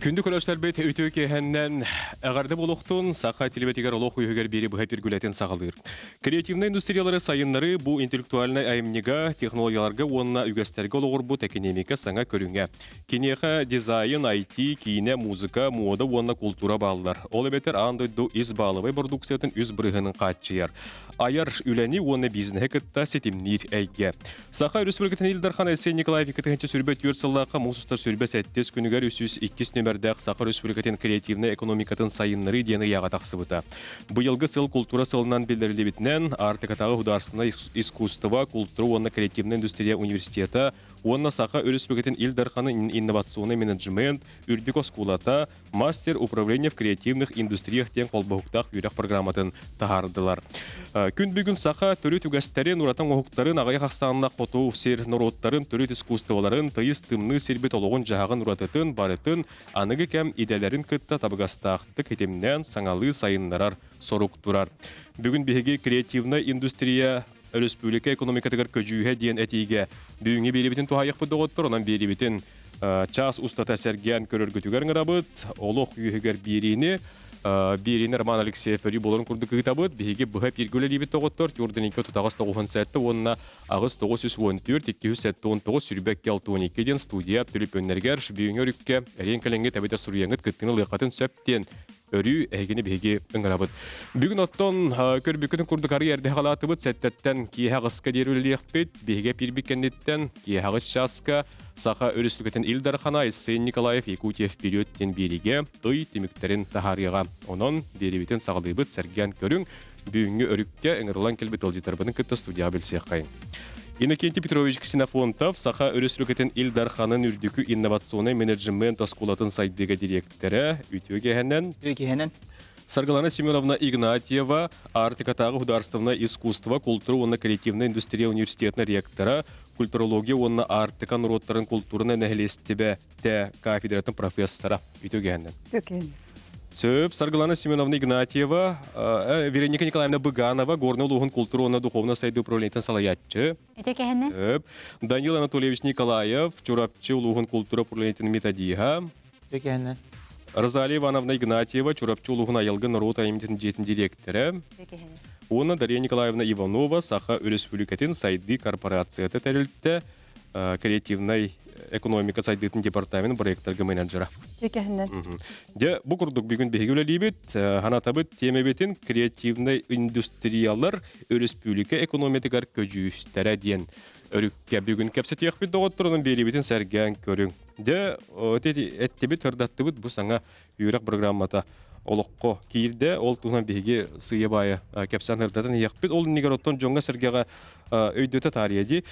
Күндү көрөөччүлэрбит үтүө киэһэннэн эҕэрдэ буолуохтун, саха телебэтигэр олох үөһүгэр биэри быһа пиргүлэтин саҕалыыр. Креативнай индустриялары сайыннарыы бу интеллектуальнай айымньыга, технологияларга уонна үгэстэргэ олоҕурбут экэниэмикэ саҥа көрүҥэ. Киниэхэ дизайн, IT, киинэ, музыка, муода уонна култуура бааллар. Ол эбэтэр аан дойду ис баалабай бородууксуйатын үс бырыһыанын хааччыйар. Айар үлэни уонна бизнеһи кытта ситимниир эйгэ. Саха Өрөспүүбүлүкэтин Ил Дархан Айсен Николаев 2024 сыллаахха муус устар 27 күнүгэр 302 нүмердээх Саха Өрөспүүбүлүкэтин креативнай экономикатын сайыннарыы диэн ыйааҕа тахсыбыта. Быйылгы сыл култуура сылынан биллэриллибитинэн, Аартыкатааҕы художественнай искусство, култуура уонна креативнай индустрия университета уонна Саха Өрөспүүбүлүкэтин Ил Дарханын инновационнай менеджмент үрдүк оскуолата Мастер управления в креативных индустриях диэн холбоһуктаах үөрэх программатын таһаардылар. Күн бүгүн саха төрүт үгэстэрин, ураты оҥоһуктарын, аҕыйах ахсааннаах хоту сир норуоттарын төрүт искусстволарын, тыйыс тымныы сирбит олоҕун-дьаһаҕын уратытын, барытын аныгы кэм идэлэрин кытта табыгастаахтык хитимнээн саҥалыы сайыннарар сорук турар. Бүгүн биһиги креативнай индустрия өрөспүүбүлүкэ экономикатыгар көдьүүһэ диэн этиигэ бүгүҥҥү биэриибитин туһаайыахпыт доҕоттор, онон биэриибитин час устата сэргээн көрөргүтүгэр ыҥырабыт. Олох үөһүгэр биэриини биэриини Роман Алексеев өрүү буоларын курдук ыытабыт. Биһиги быһа эпииргэ үлэлиибит доҕоттор. Тюрдененко тутаҕас 97 уонна аҕыс 914 279 22 62 диэн студия түлүпүөннэригэр бүгүҥҥү өрүккэ эриэн кэлэҥҥит эбэтэр суруйаҥҥыт кыттыыны ылыаххытын сөп диэн өрүү эһигини биһиги ыҥырабыт. Бүгүн оттон көрбүккүтүн курдук арый эрдэ халаатыбыт сэттэттэн киэһэ аҕыска диэри үлэлиэхпит. Биһиги эпиирбит кэнниттэн киэһэ аҕыс чааска Саха Өрөспүүбүлүкэтин Ил Дархана Айсен Николаев Якутия вперед диэн биэриигэ ый түмүктэрин таһаарыаҕа. Онон биэриибитин саҕалыыбыт, сэргээн көрүҥ. Бүгүҥҥү өрүккэ ыҥырылан кэлбит ыалдьыттарбытын кытта студияҕа билсиэххэйиҥ. Иннокентий Петрович Ксенофонтов Саха Өрөспүүбүлүкэтин Ил Дарханын үрдүкү инновационнай менеджмент оскуолатын сайдыыга дириэктэрэ, үтүө киэһэнэн. Үтүө киэһэнэн. Саргылана Семеновна Игнатьева, Арктикатааҕы художественнай искусство, култуура уонна креативнай индустрия университетын ректора, культурология уонна Аартыка норуоттарын култуурунай нэһилиэстибэ тэ кафедратын профессора. Үтүө киэһэнэн. Үтүө киэһэнэн. Сөп, Саргылана Семеновна Игнатьева, Вероника Николаевна Быганова, Горнай улууһун култуура уонна духовнай сайдыы управлениетын салайааччы. Үтүө киэһэнэн. Сөп. Данил Анатольевич Николаев, Чурапчы улууһун култуура управлениетын методиһа. Үтүө киэһэнэн. Розалия Ивановна Игнатьева, Чурапчы улууһун Айылгы норуот айымньытын дьиэтин дириэктэрэ. Уонна Дария Николаевна Иванова, Саха Өрөспүүбүлүкэтин сайдыы корпорацията тэрилтэ креативнай экономика сайдыытын департамент проекттарга менеджера. Кэһинэн. Дьэ, бу курдук бүгүн биһиги үлэлиибит, санатабыт тиэмэбитин креативнай индустриялар өрөспүүбүлүкэ экономикатыгар көдьүүстэрэ диэн өрүккэ бүгүн кэпсэтиэхпит доҕотторунан биэриибитин сэргээн көрүҥ. Дьэ, эттибит, ырдаттыбыт бу саҥа үөрэх программата олоххо киирдэ. Ол туһунан биһиги сыыйа-баайа кэпсээн ырдатан иһиэхпит. Ол иннигэр оттон дьоҥҥо-сэргэҕэ өйдөтө таарыйа дии.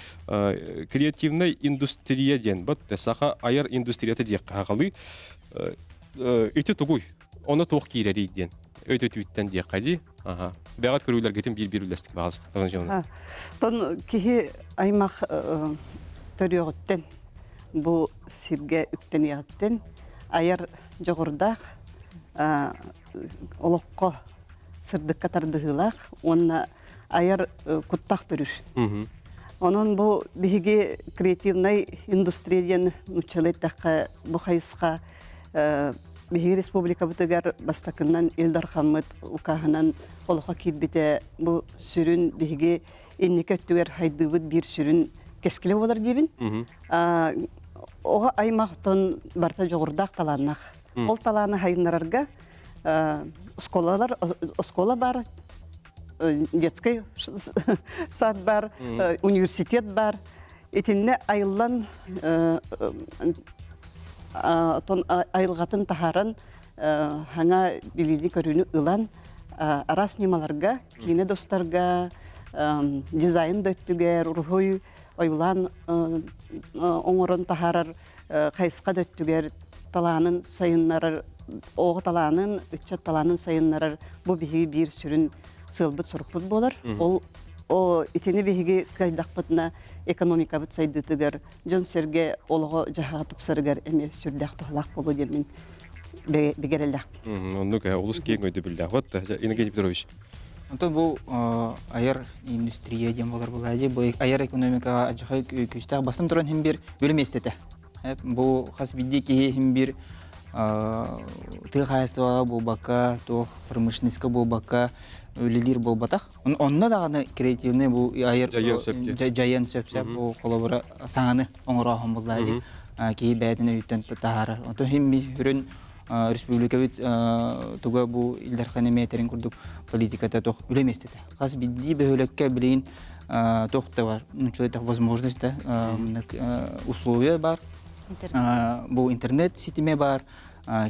Креативнай индустрия диэн, бат саха айар индустрията диэххэ хахалыы. Ити тугуй? Ону туох киирэрий диэн өйдөтүүттэн диэххэ дии. Аха. Бэҕэт көрүүлэргитин биир-биир үллэстик баҕалыста. Тон киһи аймах төрүөҕүттэн бу сиргэ үктэниэҕиттэн айар дьоҕурдаах олоххо сырдыкка тардыһыылаах уонна айар куттах төрүүр. Онон бу биһиги креативнай индустрия диэн нууччалыы эттэххэ бу хайысха биһиги республикабытыгар бастакынан Ил Дархаммыт укааһынан олоххо киирбитэ бу сүрүн биһиги инники өттүгэр хайдыыбыт биир сүрүн кэскилэ буолар диибин. Оҕо аймахтан барыта дьоҕурдаах талааннаах. Ол талааны хайыннарарга оскуолалар оскуола бар, детский сад бар, университет бар. Итиннэ айыллан айылҕатын таһааран хаҥа билиини көрүүнү ылан араас ньымаларга киинэ достарга дизайн да өттүгэр уруһуй ойуулаан оҥорон таһаарар хайысха да өттүгэр талаанын сайыннарар оҕо талаанын ыччат талаанын сайыннарар бу биһиги биир сүрүн сыалбыт сорукпут буолар ол итини биһиги кыайдахпытына экономикабыт сайдыытыгар дьон-сэргэ олоҕо дьаһаҕа тупсарыгар эмиэ сүрдээх туһалаах буолуо диэммин бигэрэллэхпин. Оннук олус киэҥ өйдөбүллээх. Вот, Иннокентий Петрович. Онтон бу айар индустрия диэн болар булаа бу айар экономикаҕа адьахай күүстээх бастан туран хим бир үлэ миэстэтэ. Бу хас биирдии киһи хим бир Тыа хаһаайыстыбаҕа буолбакка, туох промышленноска буолбакка үлэлиир буолбатах. Онно даҕаны креативный бу айар дьайыан сөп сөп бу холобура саҥаны оҥорооһун буллаа дии киһи бэйэтин өйүттэн таһаарар. Онтон иһин сүрүн республикабыт туга бу Ил Дархан эмиэ этэрин курдук политиката туох үлэ миэстэтэ. Хас биирдии бөһүөлэккэ билигин туох да бар, возможность да условия бар. Бу интернет ситимэ бар.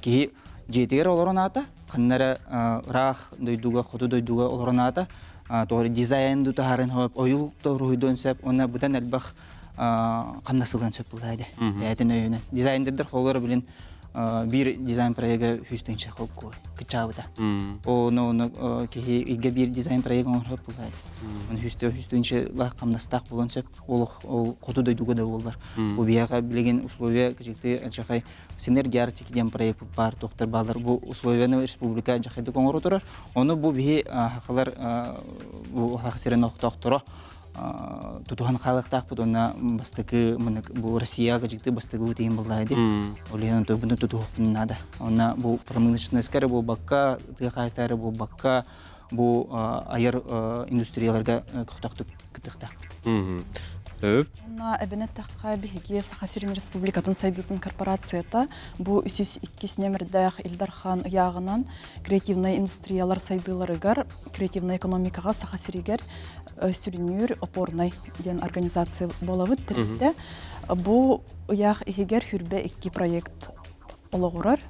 Киһи дьиэтигэр олорон аата, ханна эрэ ыраах дойдуга, хоту дойдуга олорон аата, тоҕо дизайн тутаһарын ойул торуһуйдуон сөп, уонна быдан элбэх хамнас ылыан сөп буолаа дэ. Бэйэтин өйүнэн. Дизайнердер холлор билин биир дизайн проега хүстэнче холкуой кычаабыта. Оны оны киһи иге биир дизайн проект оҥорор буолаа. Оны хүстэ хүстэнче хамнастаах буолан сөп. Олох ол хоту дойдуга да буоллар. Бу биһиэхэ билигин условия кычыкты ачахай Синергия Арктики диэн проект баар туохтар баалар. Бу условияны республика дьахайдык оҥоро турар. Ону бу биһи хахалар бу хаха сирин олохтоохторо тутуһан хаалыахтаахпыт уонна бастакы бу Россияга дьикти бастакы бытыйын буллаа ди. Ол иһин онтон тутуһуохпун наада. Онна бу промышленностька эрэ буолбакка, тыа хаһаайыстыба эрэ буолбакка, бу айар индустрияларга көхтөөхтүк кыттыахтаахпыт. Онно эбэн эттэххэ, биһиги Саха сирин Республикатын сайдыытын корпорацията бу 302 нөмірдээх Ил Дархан ыйааҕынан креативнай индустриялар сайдыыларыгар, креативнай экономикаҕа Саха сиригэр сүрүннүүр опорнай диэн организация буолабыт тэрилтэ. Бу ыйаах иһигэр хүрбэ икки проект олоҕурар.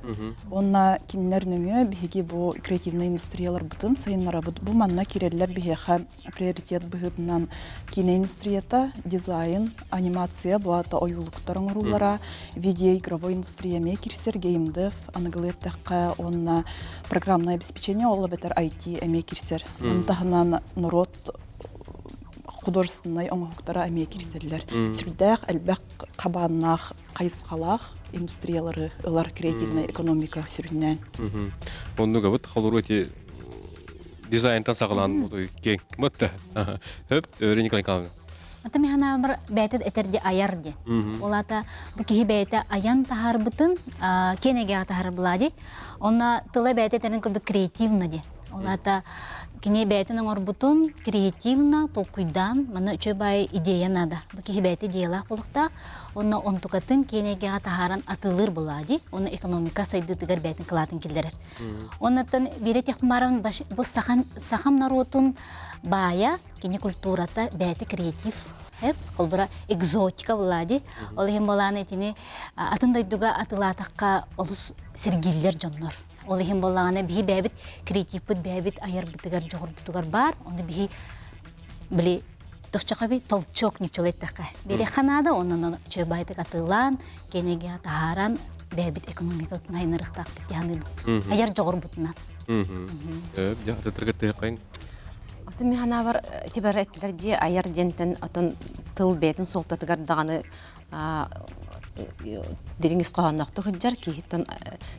Уонна кинилэр нөҥүө биһиги бу креативнай индустрияларбытын сайыннарабыт. Бу манна киирэллэр биһиэхэ приоритет быһыытынан киинэ индустрията, дизайн, анимация, бу аата ойуулуктар оҥоруулара, видеоигровой индустрия эмиэ киирсэр, геймдев, аныгылыы эттэххэ, уонна программное обеспечение, ол эбэтэр IT эмиэ киирсэр. Ону таһынан норуот художественнай оҥоһуктара эмиэ киирсэллэр. Сүрдээх элбэх хабааннаах, хайысхалаах индустриялары ылар креативная экономика сүрүннээн. Оннугабыт холору эти дизайнтан саҕалаан киэҥ мытта. Хөп, Өрө Николай Николаевна. Ата механабар бэйэтэ этэрди айар диэн. Ол аата бу киһи бэйэтэ айан таһаарбытын киэн эйгэҕэ таһаарар буолаа Онно тыла бэйэтэ этэрин курдук креативно диэн. Ол аата кини бэйэтин оҥорбутун креативно толкуйдаан, манна үчүгэй баай идея наада. Бу киһи бэйэтэ идеялаах буолуохтаах. Онно онтукатын киэн эйгэҕэ таһааран атыылыыр буолаа дии. Онно экономика сайдыытыгар бэйэтин кылаатын киллэрэр. Оннуттан биирэ техмаран бу сахам, сахам норуотун баайа, кини культурата бэйэтэ креатив эп холбура экзотика буолаа дии. Ол иһин буолаан итини атын дойдуга атылаатахха олус сэргииллэр дьоннор. Ол иһин буоллаҕына биһи бэйэбит креативпыт бэйэбит айарбытыгар, дьоҕурбутугар баар. Ону биһи били тохчохоби толчок ньуччалыы эттэххэ биэриэххэ наада онон үчүгэй баайдык атыылаан киэнэгэ таһааран бэйэбит экономикабытын айынарыахтаахпыт дии саныыбын айар дьоҕурбутунан Атын мин санаабар тибэр эттилэр дии айар диэнтэн отон тыл бэйэтин суолтатыгар даҕаны дириҥ ис хоһоонноохтук сылдьар киһиттэн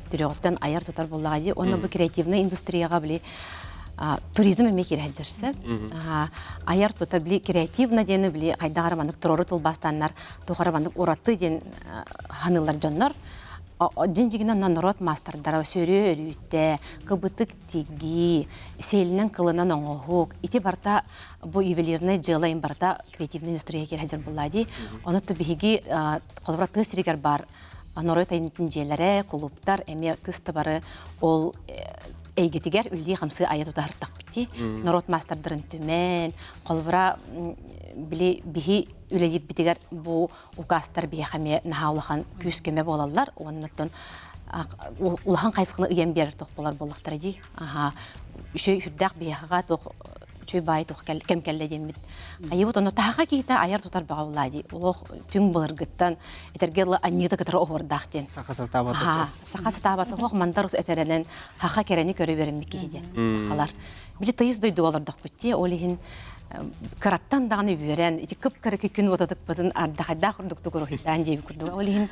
төрүөҕүттэн айар тутар буоллаҕа дии уонна бу креативнай индустрияҕа били туризм эмиэ киирэ сылдьар сөп айар тутар били креативно диэни били хайдах эрэ маннык туруору тылбаастааннар туох эрэ маннык ураты диэн ханыылар дьоннор дьин дьигинэн норуот маастардара сөрүө өрүүтэ кыбытык тигии сиэлинэн кылынан оҥоһук ити барыта бу ювелирнай дьыала им барыта креативный индустрия киирэ сылдьар буоллаа дии. Ону биһиги холобура тыа сиригэр баар норуот айымньытын дьиэлэрэ, кулууптар эмиэ тыс да бары ол эйгэтигэр үлэлии-хамсыы айа тутаһыртахпыт дии. Норуот маастардарын түмэн, холобура били биһи үлэлиирбитигэр бу указтар биһиэхэ эмиэ наһаа улахан күүс-көмө буолаллар. Уоннаттан улахан хайысханы ыйан биэрэр туох буолар буоллахтара дии. Аха үчүгэй үрдээх биһиэхэҕэ туох үчүгэй баай туох кэм кэллэ диэммит. Айыбыт онно таһаха киһитэ айар тутар баҕа булаа дии. Олох түҥ былыргыттан этэргэ дылы анньыыта кытары оһуордаах диэн. Саха сатаабата суох. Саха сатаабата суох мандар этэрэнэн хаха кэрэни көрө үөрэммит киһи диэн сахалар. Били тыйыс дойдуга олордохпут дии. Ол иһин кыраттан даҕаны үөрэн ити кып-кыра күн уотатыкпытын ардахайдаах курдук тугуруһуйдаан диэбит курдук. Ол иһин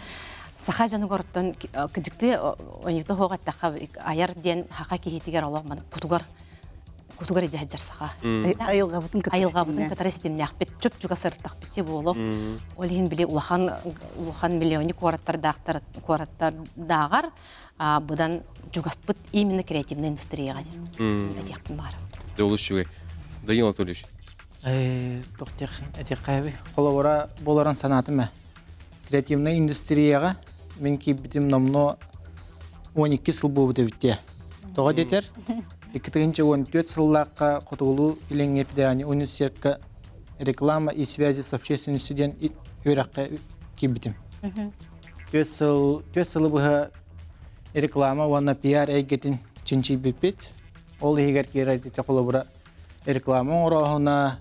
саха дьонугар оттон кыдьыктыы ойута суох эттэххэ айар диэн саха киһитигэр олох кутугар кутугар идьэһэдьэр саха. Айылҕабытын кытта Айылҕабытын кытары ситимнээхпит, чуп-чугас сырыттахпыт те буолуох. Ол иһин били улахан улахан миллионник куораттардаахтар куораттардааҕар быдан чугаспыт именно креативная индустрияҕа диэн этиэхпин баҕарабын. Олус үчүгэй. Данил Анатольевич. Туох этиэххэ Холобура буоларын санаатым ээ. Креативнай индустрияҕа мин киирбитим номнуо 12 сыл буолбут эбит дии. Тоҕо диэтэр, 2014 сыллаахха Хотугулуу-Илиҥҥи федеральнай университекка реклама и связи с общественностью диэн үөрэххэ киирбитим. Түөрт сыл, түөрт сылы быһа реклама уонна пиар эйгэтин чинчийбиппит. Ол иһигэр киирэр холобура реклама оҥорооһуна,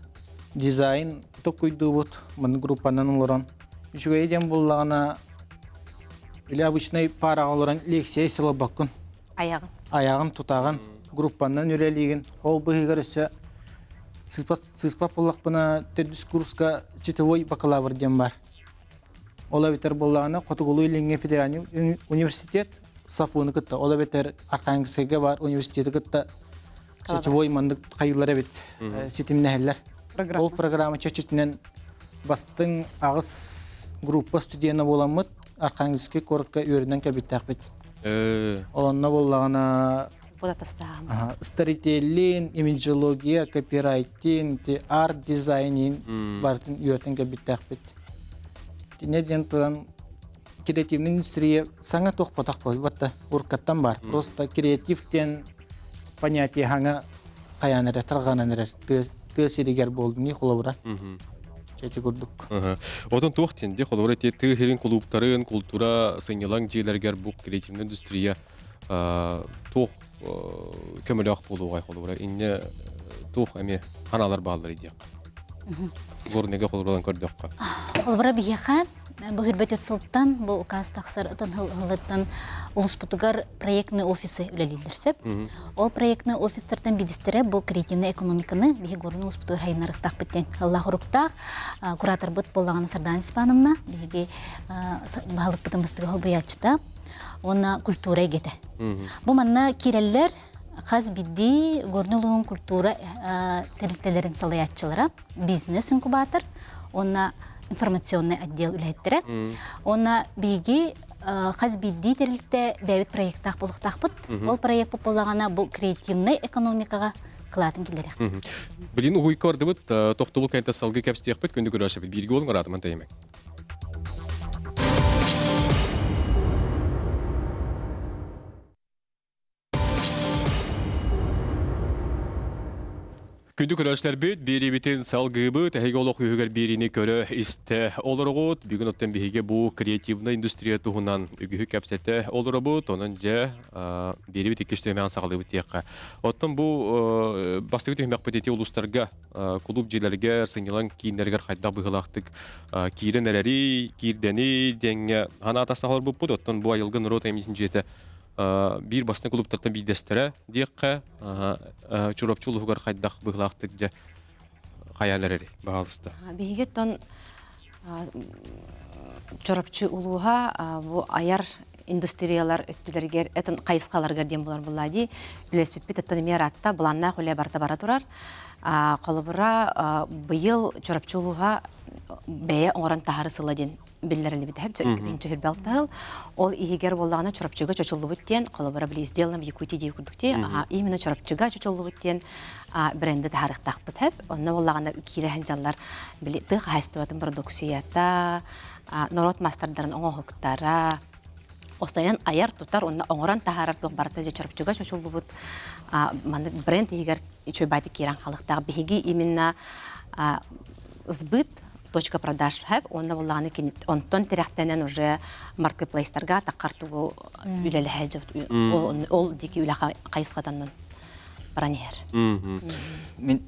дизайн токкуйдуубут, маны группанан олорон. Үчүгэйи диэн буллаҕына, или обычный параҕа олорон лекция сылабаккын. Аяҕын. Аяҕын тутаҕын, группанан үлэлиигин. Ол быһыгар өссө сыыспат, сыыспат буоллахпына, төрдүс курска сетевой бакалавр диэн бар. Ол эбэтэр буоллаҕына, Хотугулуу-Илиҥҥи федеральный университет САФУну кытта, ол эбэтэр Архангельскайга баар университеты кытта сетевой маннык хайыылар эбит ситимнэһэллэр. Ол программа чэрчитинэн бастыҥ аҕыс группа студена буоламмыт Архангельскай куоракка үөрэнэн кэлбиттээхпит. Ол онно буоллаҕына сторителлинг, имиджология, копирайтинг, арт дизайнинг барытын үөрэтэн кэлбиттээхпит. Тине диэн туран креативный индустрия саҥа туох буолбатта уркаттан бар. Просто креатив диэн понятие хаҥа хайаан эрэ тарҕанан эрэр тыа сиригэр буолдун холобура. Эти курдук. Отон туох тинди холобура ти тыа сирин кулууптарын, култуура сынньалаҥ дьиэлэригэр бу креативный индустрия туох көмөлөөх буолуоҕай холобура инне туох эмиэ ханаалар бааллар диэххэ. Горныйга холобуралан көрдөххө. Холобура биһиэхэ бу хүрбөтөт сылтан бу указ тахсар отон хылыттан улуспутугар проектный офисы үлэлииллэр сөп. Ол проектный офистартан бидистэрэ бу креативный экономиканы биһи горный улуспутугар хайыннарыктаахпыт диэн аллах уруктаах кураторбыт буоллаҕына Сардана Степановна биһиги баһылыкпытын бастыгы холбуйааччыта уонна культура эйгэтэ. Бу манна киирэллэр хас биирдии Горный улууһун культура тэрилтэлэрин салайааччылара, бизнес-инкубатор уонна информационный отдел үлэһиттэрэ. Уонна биһиги хас биирдии тэрилтэ бэйэбит проектаах буолуохтаахпыт. Ол проекпыт буоллаҕына бу креативнай экономикаҕа кылаатын киллэриэх. Билин уһуйка бардыбыт, тохтобул кэнтэ салгыы кэпсиэхпит, күндү көрөөччүбүт бииргэ буолуҥ, ыраатыман тэйимэҥ. Күндү көрөөччүлэрбит, биэриибитин салгыыбыт, эһиги олох үһүгэр биэриини көрө истэ олороҕут. Бүгүн оттон биһиги бу креативнай индустрия туһунан үгүһү кэпсэтэ олоробут. Онон дьэ биэриибит иккис түһүмэҕин саҕалыыбыт диэххэ. Оттон бу бастакы түһүмэхпит ити улуустарга кулууп дьиэлэригэр, сынньалаҥ кииннэригэр хайдах быһыылаахтык киирэн эрэри, киирдэни диэҥҥэ санаа атастаһа олорбуппут. Оттон бу айылгы норуот айымньытын дьиэтэ биир бастыҥ кулууптартан биирдэстэрэ диэххэ, Чурапчы улууһугар хайдах быһыылаахтык дьэ хайаан эрэри, баһаалыста. Биһиги оттон Чурапчы улууһа бу айар индустриялар өттүлэригэр этин хайысхаларыгар диэн булар булла дии үлэспиппит оттон эмиэ ыраатта былааннаах үлэ барыта бара турар холобура быйыл Чурапчы улууһа бэйэ оҥорон таһары сыла диэн биллэриллибит алтаһыл ол иһигэр буоллаҕына Чурапчыга чочуллубут диэн холобура били сделано в Якутии дии курдук дии именно Чурапчыга чочуллубут диэн бренди таһаарыахтаахпыт хэп онно буоллаҕына киирэ сылдьаллар били тыа хаһаайыстыбатын продукцията норуот маастардарын оҥоһуктара Остайан айар тутар уонна оҥорон таһаарар туох барыта дьэ Чурапчыга чочуллубут маннык бренд иһигэр үчүгэй киирэн халыктаах биһиги именно сбыт точка продаж хэп уонна буоллаҕына онтон тирэхтэнэн уже маркетплейстарга таххар тугу үлэлэһэ ол диэки үлэ хайысхатанан баран иһэр. Мин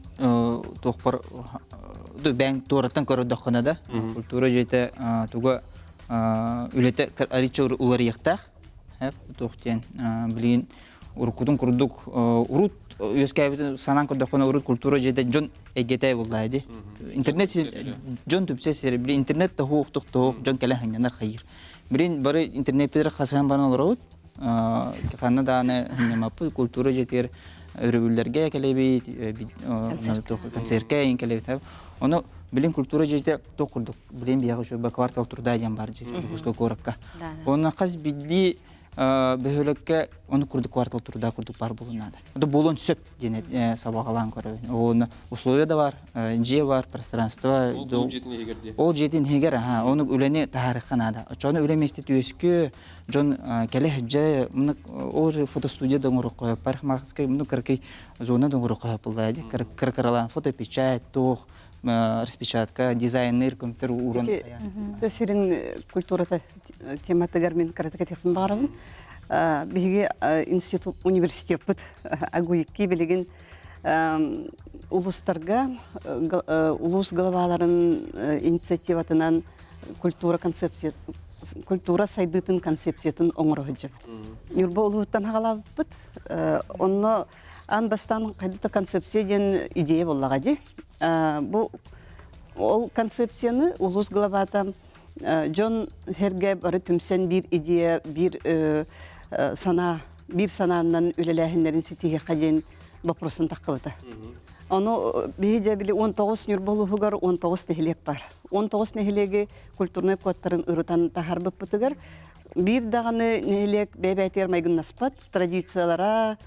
туохпар бэйэҥ туораттан көрөрдөххүнэ да культура дьиэтэ туга үлэтэ арыйча уларыйыахтаах туох диэн билигин уруккутун курдук урут үөскээбит санаан көрдөххүнэ урут культура дьиэтэ дьон эйгэтэ буоллаа ди интернет дьон түмсэ сири били интернет тоһуох тоһуох дьон кэлэн ханньанар хайыр билин бары интернет хасыһан баран олоробут ханна дааны ханньамаппыт культура дьиэтигэр. Өрөбүллэргэ кэлэбит, концертка эйин кэлэбит. Ону билин культура дьиэтэ туох курдук билин биһиэхэ үчүгэй квартал труда диэн баар дьиэ Дьокуускай куоракка. Онно хас биирдии бөһүөлэккэ ону курдук квартал труда курдук бар буолуон наада. Это буолуон сөп диэн сабаҕалаан көрөбүн. Онно условия да бар, дьиэ бар, пространство. Ол дьиэтин иһигэр диэ. Ол дьиэтин иһигэр, аха, ону үлэни таһаарыахха наада. Оччоҕуна үлэ миэстэ түөскү, дьон кэлэ сылдьа, ол же фотостудия да оҥоруохха, парикмахерскай, ну, кыракый зона да оҥоруохха буолла дии. Кыракыралаан фотопечать, туох, распечатка, дизайнер, компьютер ууран. Ити сирин культурата тематыгар мин кыратык этиэхпин баҕарабын. Биһиги институт университеппыт Агуикки билигин улуустарга улуус главаларын инициативатынан культура концепция культура сайдыытын концепциятын оҥоро сылдьабыт. Ньурба улууһуттан хаҕалаабыппыт. Онно аан бастаан хайдыта концепция диэн идея буоллаҕа дии. Бу ол концепцияны улуус главата дьон сэргэ бары түмсэн биир идея, биир санаа, биир санааннан үлэлээһиннэрин ситиһиэххэ диэн вопросын таххыбыта. Ону биһи дьэ били 19 Ньурба улууһугар 19 нэһилиэк бар. 19 нэһилиэги культурнай кодтарын ырытан таһаарбыппытыгар биир даҕаны нэһилиэк бэйэ-бэйэтигэр майгыннаспат традициялара,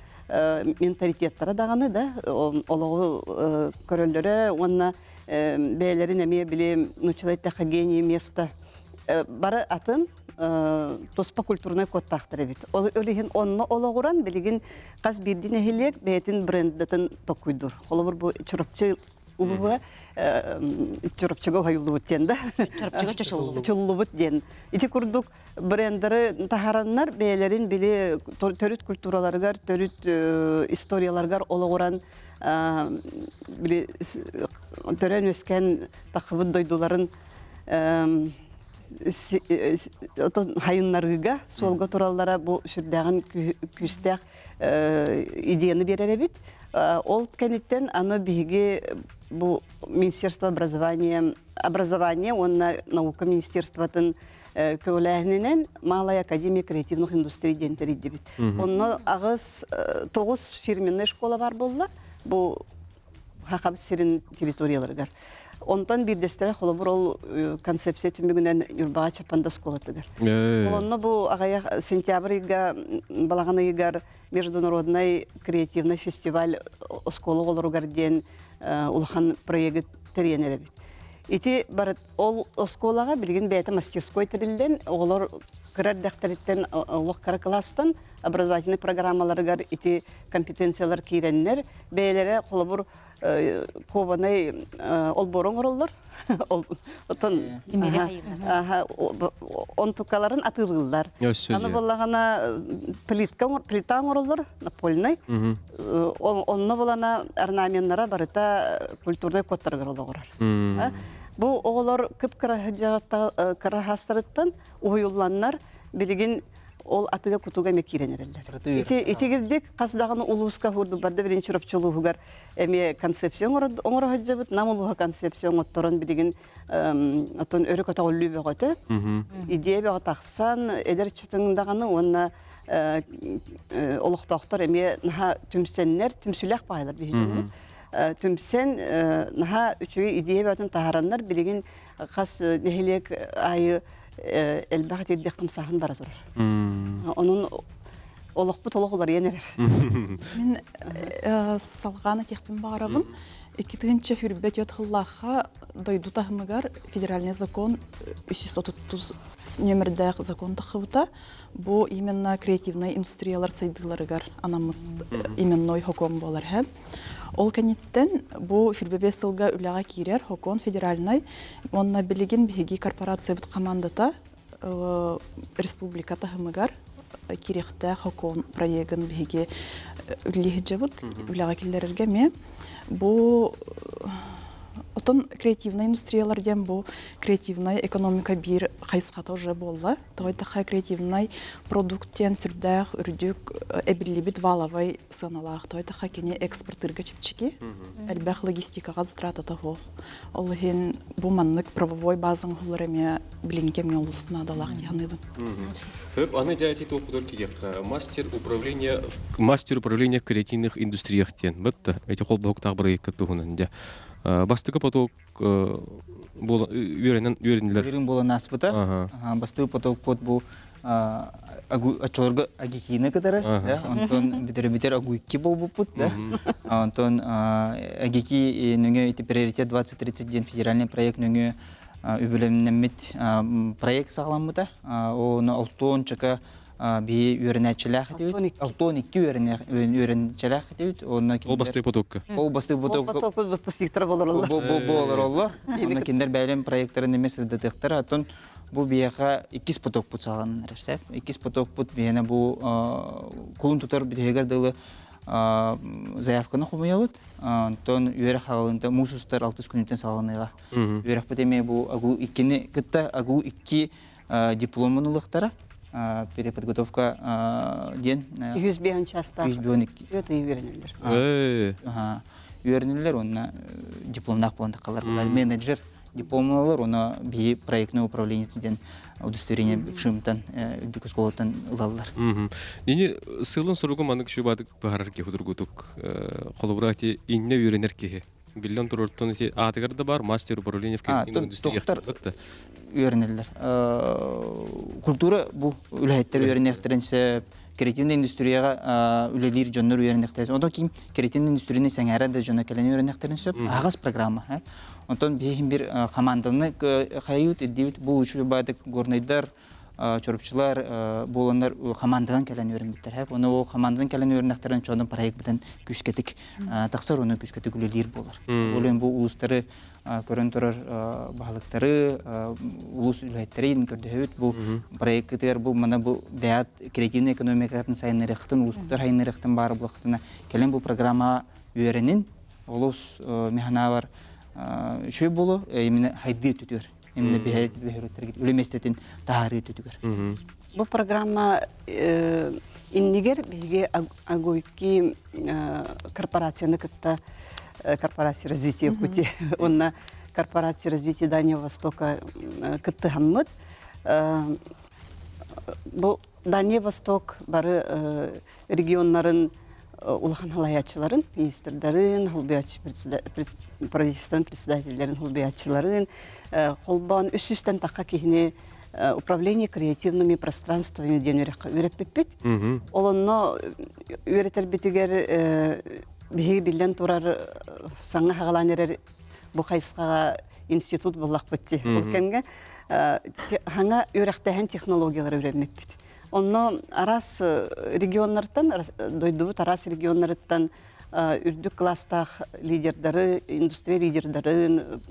менталитеттара даҕаны да олоҕу көрөллөрө уонна бэйэлэрин эмиэ били нууччалыы эттэххэ гений место бары атын туспа культурнай кодтаахтар эбит. Ол иһин онно олоҕуран билигин хас биирдии нэһилиэк бэйэтин брендатын токкуйдуур. Холобур бу Чурапчы улууһа Чурапчыга уһайыллыбыт диэн да. Чурапчыга чочуллубут. Чочуллубут диэн. Ити курдук брендары таһараннар бэйэлэрин били төрүт культураларыгар, төрүт историяларыгар олоҕуран били төрөн үөскээн таххыбыт дойдуларын хайыннарыыга суолга тураллара бу сүрдээҕин күүстээх идеяны биэрэр эбит. Ол кэнниттэн аны биһиги бу Министерство образования, образования уонна наука министерствотын көҕүлээһининэн Малая академия креативных индустрий диэн тэрийдибит. Онно аҕыс тоҕус фирменная школа бар буолла. Бу Хахабыт сирин территорияларыгар. Онтон биирдэстэрэ холобур ол концепция түмүгүнэн Ньурбаҕа Чаппанда оскуолатыгар. Онно бу аҕыйах сентябрь ыйга балаҕан ыйыгар международный креативный фестиваль оскуола оҕолоругар диэн улахан проегы тэрийэн эрэбит. Ити барыт ол оскуолаҕа билигин бэйэтэ мастерской тэриллэн оҕолор кыра эрдэхтэриттэн олох кыра кылаастан образовательный программаларыгар ити компетенциялар киирэннэр бэйэлэрэ холобур кованай олбуору оҥороллор оттон онтукаларын атыылыыллар аны буоллаҕына плитка плита оҥороллор напольнай онно булана орнаменнара барыта культурнай кодтарыгар олоҕурар бу оҕолор кып-кыра кыраһаастарыттан уһуйулланнар билигин ол атыга кутуга эмэ киирэн эрэллэр. Ити итигирдик хас даҕаны улууска курдук барда билин Чурапчы улууһугар эмиэ концепция оҥоро сылдьабыт. Нам улууһа концепция оҥотторон билигин отон өрө көтөҕүллүү бөҕөтө. Идея бөҕө тахсан эдэр чытыҥ даҕаны уонна олохтоохтор эмиэ наһаа түмсэннэр, түмсүүлээх баайылар биһиги түмсэн наһаа үчүгэй идея бөҕөтүн таһаараннар билигин хас нэһилиэк аайы элбэх этирдэх хамсааһын бара турар. Онон олохпут олох уларыйан эрэр. Мин салҕаан этиэхпин баҕарабын. 2024 сыллаахха дойду таһымыгар федеральный закон 330 нөмірдээх закон таххыбыта. Бу именно креативнай индустриялар сайдыыларыгар анаммыт именной хокуон буолар һэ. Ол кэнниттэн бу 25 сылга үлэҕэ киирэр Хокон федеральнай уонна билигин биһиги корпорациябыт командата республика таһымыгар киириэхтээх Хокон проегын биһиги үлэлии сылдьабыт үлэҕэ киллэрэргэ эмиэ бу. Отон креативнай индустриялар диэн бу креативнай экономика биир хайысхата уже буолла. Тоҕо диэтэххэ креативнай продукт диэн сүрдээх үрдүк эбиллибит валовай сыаналаах. Тоҕо диэтэххэ кини экспортыырга чэпчэки, элбэх логистикаҕа затратата суох. Ол иһин бу маннык правовой база оҥоһуллар эмиэ билиҥҥи кэмҥэ олус наадалаах дии саныыбын. Хөп, аны дьэ ити туохпутугар киириэххэ. Мастер управления мастер управления в креативных индустриях диэн. Бытта эти холбоһуктаах бырайыакка туһунан дьэ. Бастакы поток үөрэнэн үөрэннилэр. Үөрэн буолан ааспыта. Бастакы потокпут бу оччолорго Агикины кытары, онтон бүтэр Агуйки буолбуппут, да. Онтон Агики нөҥө ити приоритет 2030 диэн федеральный проект нөҥө үбүлэмнэммит проект саҕаламмыта. Оны алтуон чака биһи үөрэнээччилээх этибит. Алтуон икки үөрэнээччилээх этибит. Онно Ол бастыы потокка. Ол бастыы потокка. Ол потокка выпускниктар болороллор. Болороллор. Онно кинилэр бэйэлэрин проекттарын эмиэ сырдатыахтара. Оттон бу биһиэхэ иккис потокпут саҕаланан эрэр сөп. Иккис потокпут биһиэнэ бу кулун тутар бүтэһигэр дылы заявканы хомуйабыт. Онтон үөрэх хаалынта муус устар алтыс күнүттэн саҕаланыаҕа. Үөрэхпит эмиэ бу АГУ иккини кытта АГУ икки дипломун ылыахтара. Переподготовка диэн 105 чаастаах. 102. Түөрт ый үөрэнэллэр. Үөрэнэллэр уонна дипломнаах буолан таххалар. Менеджер дипломналар уонна биһи проектное управленец диэн удостоверение ВШИМтан үрдүк оскуолаттан ылаллар. Нини сылын суругу маннык шубадык баһарар киһи худургутук холобура ити инне үөрэнэр киһи биллэн турартан ити аатыгар да бар мастер управления в креативной индустрии үөрэнэллэр. Культура бу үлэһиттэр үөрэниэхтэрин сөп, креативный индустрияҕа үлэлиир дьоннор үөрэниэхтэрин сөп. Онтон ким креативный индустрияны сэҥээрэр да дьоно кэлэн үөрэниэхтэрин сөп. Аһаҕас программа. Онтон биһиги бир команданы хайыыбыт ирдиибит бу үчүгэй горнайдар чорупчулар буоланнар команданан кэлэн үөрэммиттэр. Оны ол команданан кэлэн үөрэнэхтэрин чонун проектбытын күүскэтик тахсар, оны күүскэтик үлэлиир буолар. Ол бу улуустары көрөн турар баһылыктары, улуус үлэһиттэрин көрдөһөбүт. Бу проекткытыгар бу мана бу бэйэт креативный экономикатын сайыннарыахтын, улуустар сайыннарыахтын баар булахтына кэлэн бу программа үөрэнин олус механаабар үчүгэй болу именно хайдыы түтүөр именно биһэрүттэргит үлэ миэстэтин таһаарыы түтүгэр. Бу программа иннигэр биһиги Агуйки корпорацияны кытта корпорация развития Якутии уонна корпорация развития Дальнего Востока кыттыһаммыт. Бу Дальний Восток бары регионнарын улахан халайааччыларын, министрдарын, холбуйааччы правительствон председателлэрин холбуйааччыларын холбоон үс сүүстэн тахха киһини управление креативными пространствами диэн үөрэххэ үөрэппиппит. Ол онно үөрэтэрбитигэр биһиги биллэн турар саҥа хаҕалаан эрэр бу хайысхаҕа институт буллахпыт дии. Ол кэмҥэ хаҥа үөрэхтээһин технологиялары үөрэммиппит. Онно араас регионнартан, дойдубут араас регионнарыттан үрдүк класстаах лидердары, индустрия лидердарын,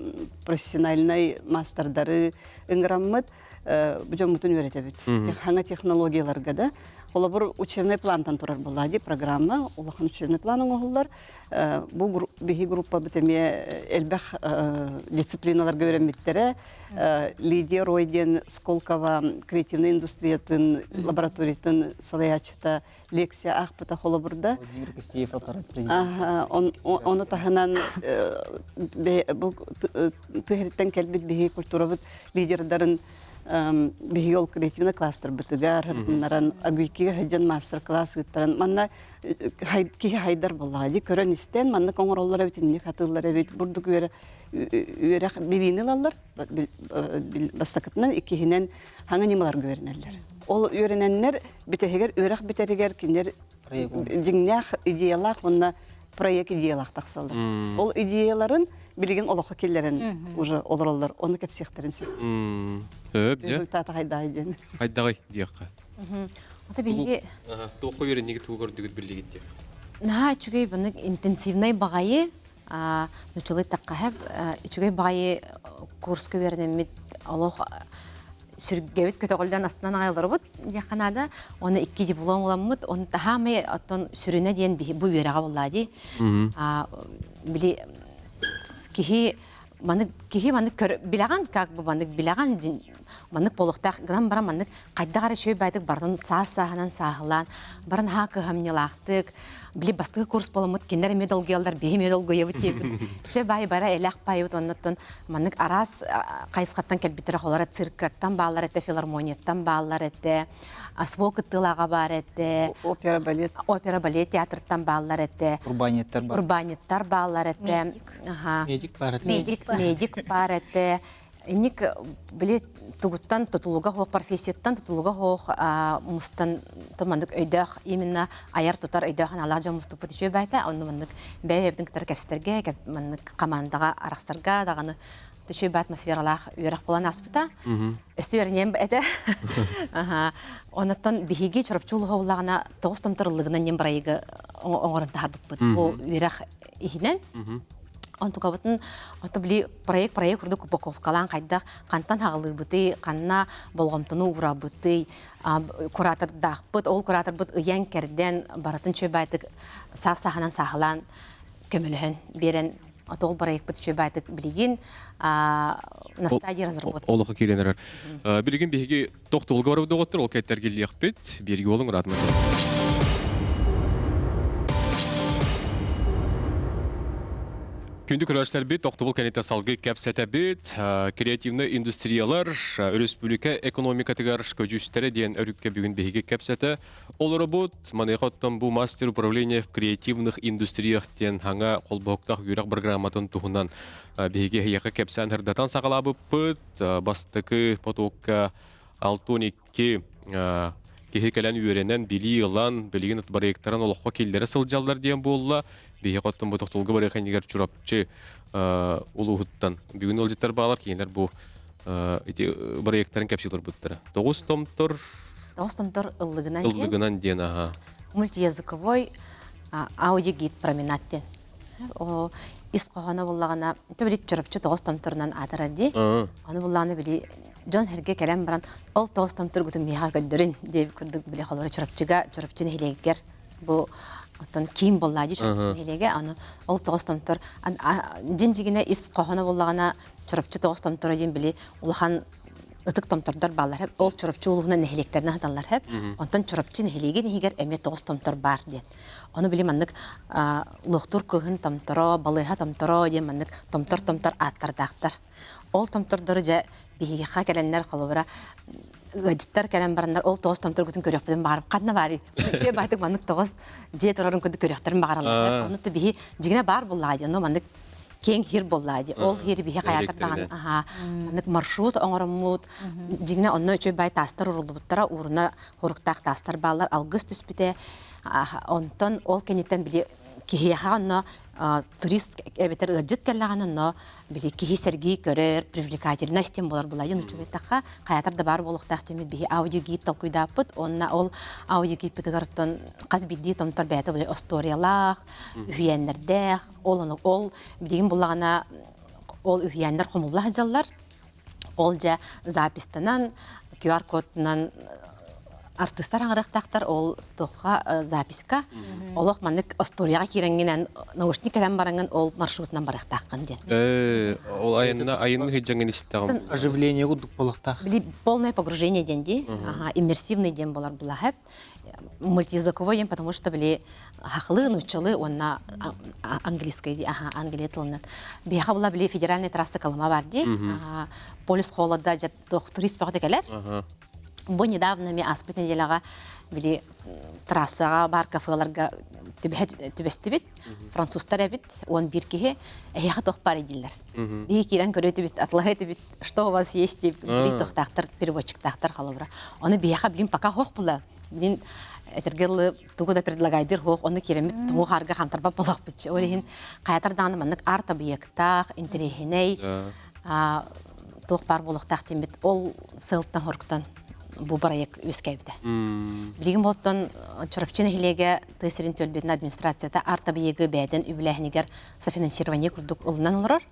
профессиональнай маастардары ыҥыраммыт бу дьоммутун үөрэтэбит. Хаҥа технологияларга да. Холобур, учебный плантан турар буолла дии программа, улахан учебный план оҥоһуллар. Бу биһи группабыт эмиэ элбэх дисциплиналарга үөрэммиттэрэ. Лидия Рой диэн Сколково креативнай индустриятын лабораториятын салайааччыта лекция аахпыта холобурда. Владимир Костеев аппарат президент. Ону таһынан бу тыһыриттэн кэлбит биһи культурабыт лидердарын биһиги ол креативный кластербытыгар хартыннаран агуйкига сылдьан мастер-класс ыыттаран манна киһи хайдар буоллаҕа дии көрөн истэн маннык оҥороллор эбит инник хатыыллар эбит бурдук үөрэ үөрэх билиини ылаллар бастакытынан иккиһинэн хаҥа ньымаларга үөрэнэллэр ол үөрэнэннэр бүтэһигэр үөрэх бүтэригэр кинилэр дьиҥнээх идеялаах уонна проект идеялаах тахсаллар ол идеяларын билигин олоххо киллэрэн уже олороллор ону кэпсиэхтэрин сөп результата хайдаҕый диэн хайдаҕый диэххэ Ото биһиги туохха үөрэннигит тугу көрдүгүт биллигит диэх наһаа үчүгэй баннык интенсивнай баҕайы нуччалыы таххаһап үчүгэй баҕайы курска үөрэнэммит олох сүргэбит көтөҕүллэн астынан аҕай олоробут диэххэ наада оны икки диплом ыламмыт оны таһаамай оттон сүрүнэ диэн бу үөрэҕэ буоллаа дии били киһи. Маннык киһи маннык көр билэҕин как бы маннык билэҕин маннык буолуохтаах гынан баран маннык хайдах эрэ үчүгэй баайдык барытын саас сааһынан сааһылаан баран аһаа кыһамньылаахтык били бастакы курс буоламмыт кинилэр эмиэ долгуйаллар биһи эмиэ долгуйабыт диэбит үчүгэй баай бара элэх баайбыт оннуттан маннык араас хайысхаттан кэлбиттэрэ холоро циркаттан бааллар этэ филармонияттан бааллар этэ СВО кыттыылааҕа баар этэ опера балет опера балет театрыттан бааллар этэ урбаанньыттар баар урбаанньыттар бааллар этэ Медик баар этэ. Медик, медик баар этэ. Инник били тугуттан тутулуга хоох профессияттан тутулуга хоох мустан маннык өйдөөх именно айар тутар өйдөөх аналаах дьон муступпут үчүгэй баайта онно маннык бэйэ-бэйэбитин кытары кэпсэтэргэ маннык командаҕа арахсарга даҕаны үчүгэй баа атмосфералаах үөрэх буолан ааспыта. Өссө үөрэниэм этэ. Оннуттан биһиги Чурапчы улууһа буллаҕына тоҕус томтор ыллыгынан диэн бырайыгы оҥорон таһаарбыппыт. Бу үөрэх иһинэн. Онтукабытын ото били проект проект курдук упаковкалаан хайдах хантан хаҕылыыбытый, ханна болҕомтону уурабытый, куратордаахпыт, ол кураторбыт ыйан кэрдэн барытын чөбайтык саас сааһынан сааһылаан көмөлөһөн биэрэн ол проектпыт үчүгэй билигин на стадии разработки. Олохо киирэн эрэр. Билигин биһиги тохтуулга барыбыт доҕоттор, ол кэттэргиллиэхпит. Биирги болуҥ ыраатма. Күндү көрөөччүлэрбит, тохтобул кэнниттэн салгыы кэпсэтэбит. Креативнай индустриялар өрөспүүбүлүкэ экономикатыгар көдьүүстэрэ диэн өрүккэ бүгүн биһиги кэпсэтэ олоробут. Маныаха оттон бу мастер управления в креативных индустриях диэн хаҥа холбоһуктаах үөрэх программатын туһунан биһиги эһиэхэ кэпсээн сырдатан саҕалаабыппыт. Бастакы потокка 62 киһи кэлэн үөрэнэн, билии ылан, билигин проекттарын олоххо киллэрэ сылдьаллар диэн буолла. Биһиги оттон бу тохтолго барыах иннигэр Чурапчы улууһуттан бүгүн ыалдьыттар баалар, кинилэр бу ити проекттарын кэпсии олорбуттара. Тоҕус томтор Тоҕус томтор ыллыгынан ыллыгынан диэн аха. Мультиязыковой аудиогид променад диэн. Ис хоһооно буллаҕына, били Чурапчы тоҕус томторунан аатырар дии. Аны буллаҕына били дьон эргэ кэлэн баран ол тоҕус томторгутун миэхэ көрдөрүн диэбит курдук били холобура Чурапчыга Чурапчы нэһилиэгэр бу оттон киин буоллаа дии Чурапчы нэһилиэгэ аны ол тоҕус томтор дьин дьигинэ ис хоһооно буллаҕына Чурапчы тоҕус томторо диэн били улахан ытык томтордор бааллар хэп ол Чурапчы улууһунан нэһилиэктэринэн сыталлар хэп онтон Чурапчы нэһилиэгин иһигэр эмиэ тоҕус томтор баар диэн ону били маннык луохтуур кыһын томторо балыыһа томторо диэн маннык томтор-томтор ааттардаахтар ол томтордору дьэ биһиэхэ кэлэннэр холобура ыалдьыттар кэлэн бараннар ол тоҕус томторгутун көрүөхпүтүн баҕарып ханна баарый дьиэ баайтык маннык тоҕус дьиэ турарын курдук көрүөхтэрин баҕараллар ону биһи дьиҥинэ баар буоллаҕа дии ону маннык киэҥ хир буоллаа дии ол хири биһи хайаатар даҕаны аһаа маннык маршрут оҥороммут дьиҥинэ онно үчүгэй баай таастар уруллубуттара ууруна хоруктаах таастар бааллар алгыс түспүтэ онтон ол кэнниттэн били киһиэхэ онно турист эбэтэр ыалдьыт кэллэҕинэ онно били киһи сэргии көрөр привлекательность диэн буолар булайын учугайтахха хайатар да баар буолуохтаах диэммит биһи аудиогид толкуйдааппыт уонна ол аудиогидпытыгар оттон хас биирдии томтор бэйэтэ били остуоруйалаах үһүйээннэрдээх ол ону ол билигин буллаҕына ол үһүйээннэр хомулла сылдьаллар ол дьэ запистанан QR-кодунан артыыстар аҥарыахтаахтар ол туохха записка олох маннык остуоруйаҕа киирэҥҥинэн наушник кэлэн бараҥҥын ол маршрутунан барыахтааххын диэн ол айанна айанны сылдьаҥҥын истэҕим оживление курдук буолуохтаах били полное погружение диэн дии иммерсивный диэн болар булаһып мультиязыковой диэн потому что били хахлыы нууччалыы уонна английскай дии аха англия тылынан биһиэхэ була били федеральный трасса Колыма бар дии полюс холода турист бөҕөтө кэлэр бу недавно ми ааспыт неделяҕа били трассаҕа бар кафеларга түбэстибит французтар эбит 11 киһи эһиэхэ туох баар дииллэр биһи киирэн көрүөтүбүт атлаһы этибит что у вас есть дип били тохтаахтар переводчиктаахтар холобура ону биһиэхэ билин пока хоох була билин этэргэ дылы тугу да предлагайдыр хоох ону киирэммит тумуу хаарга хантарбат буолуохпут ол иһин хайатар даҕаны маннык арт объектаах интэриэһинэй туох баар буолуохтаах диэммит ол сыалтан хоруктан бу проект үөскээбитэ. Билигин болтон Чурапчы нэһилиэгэ тыа сирин түөлбэтин администрацията арт-объегы бэйэтин үбүлээһинигэр софинансирование курдук ылынан олорор.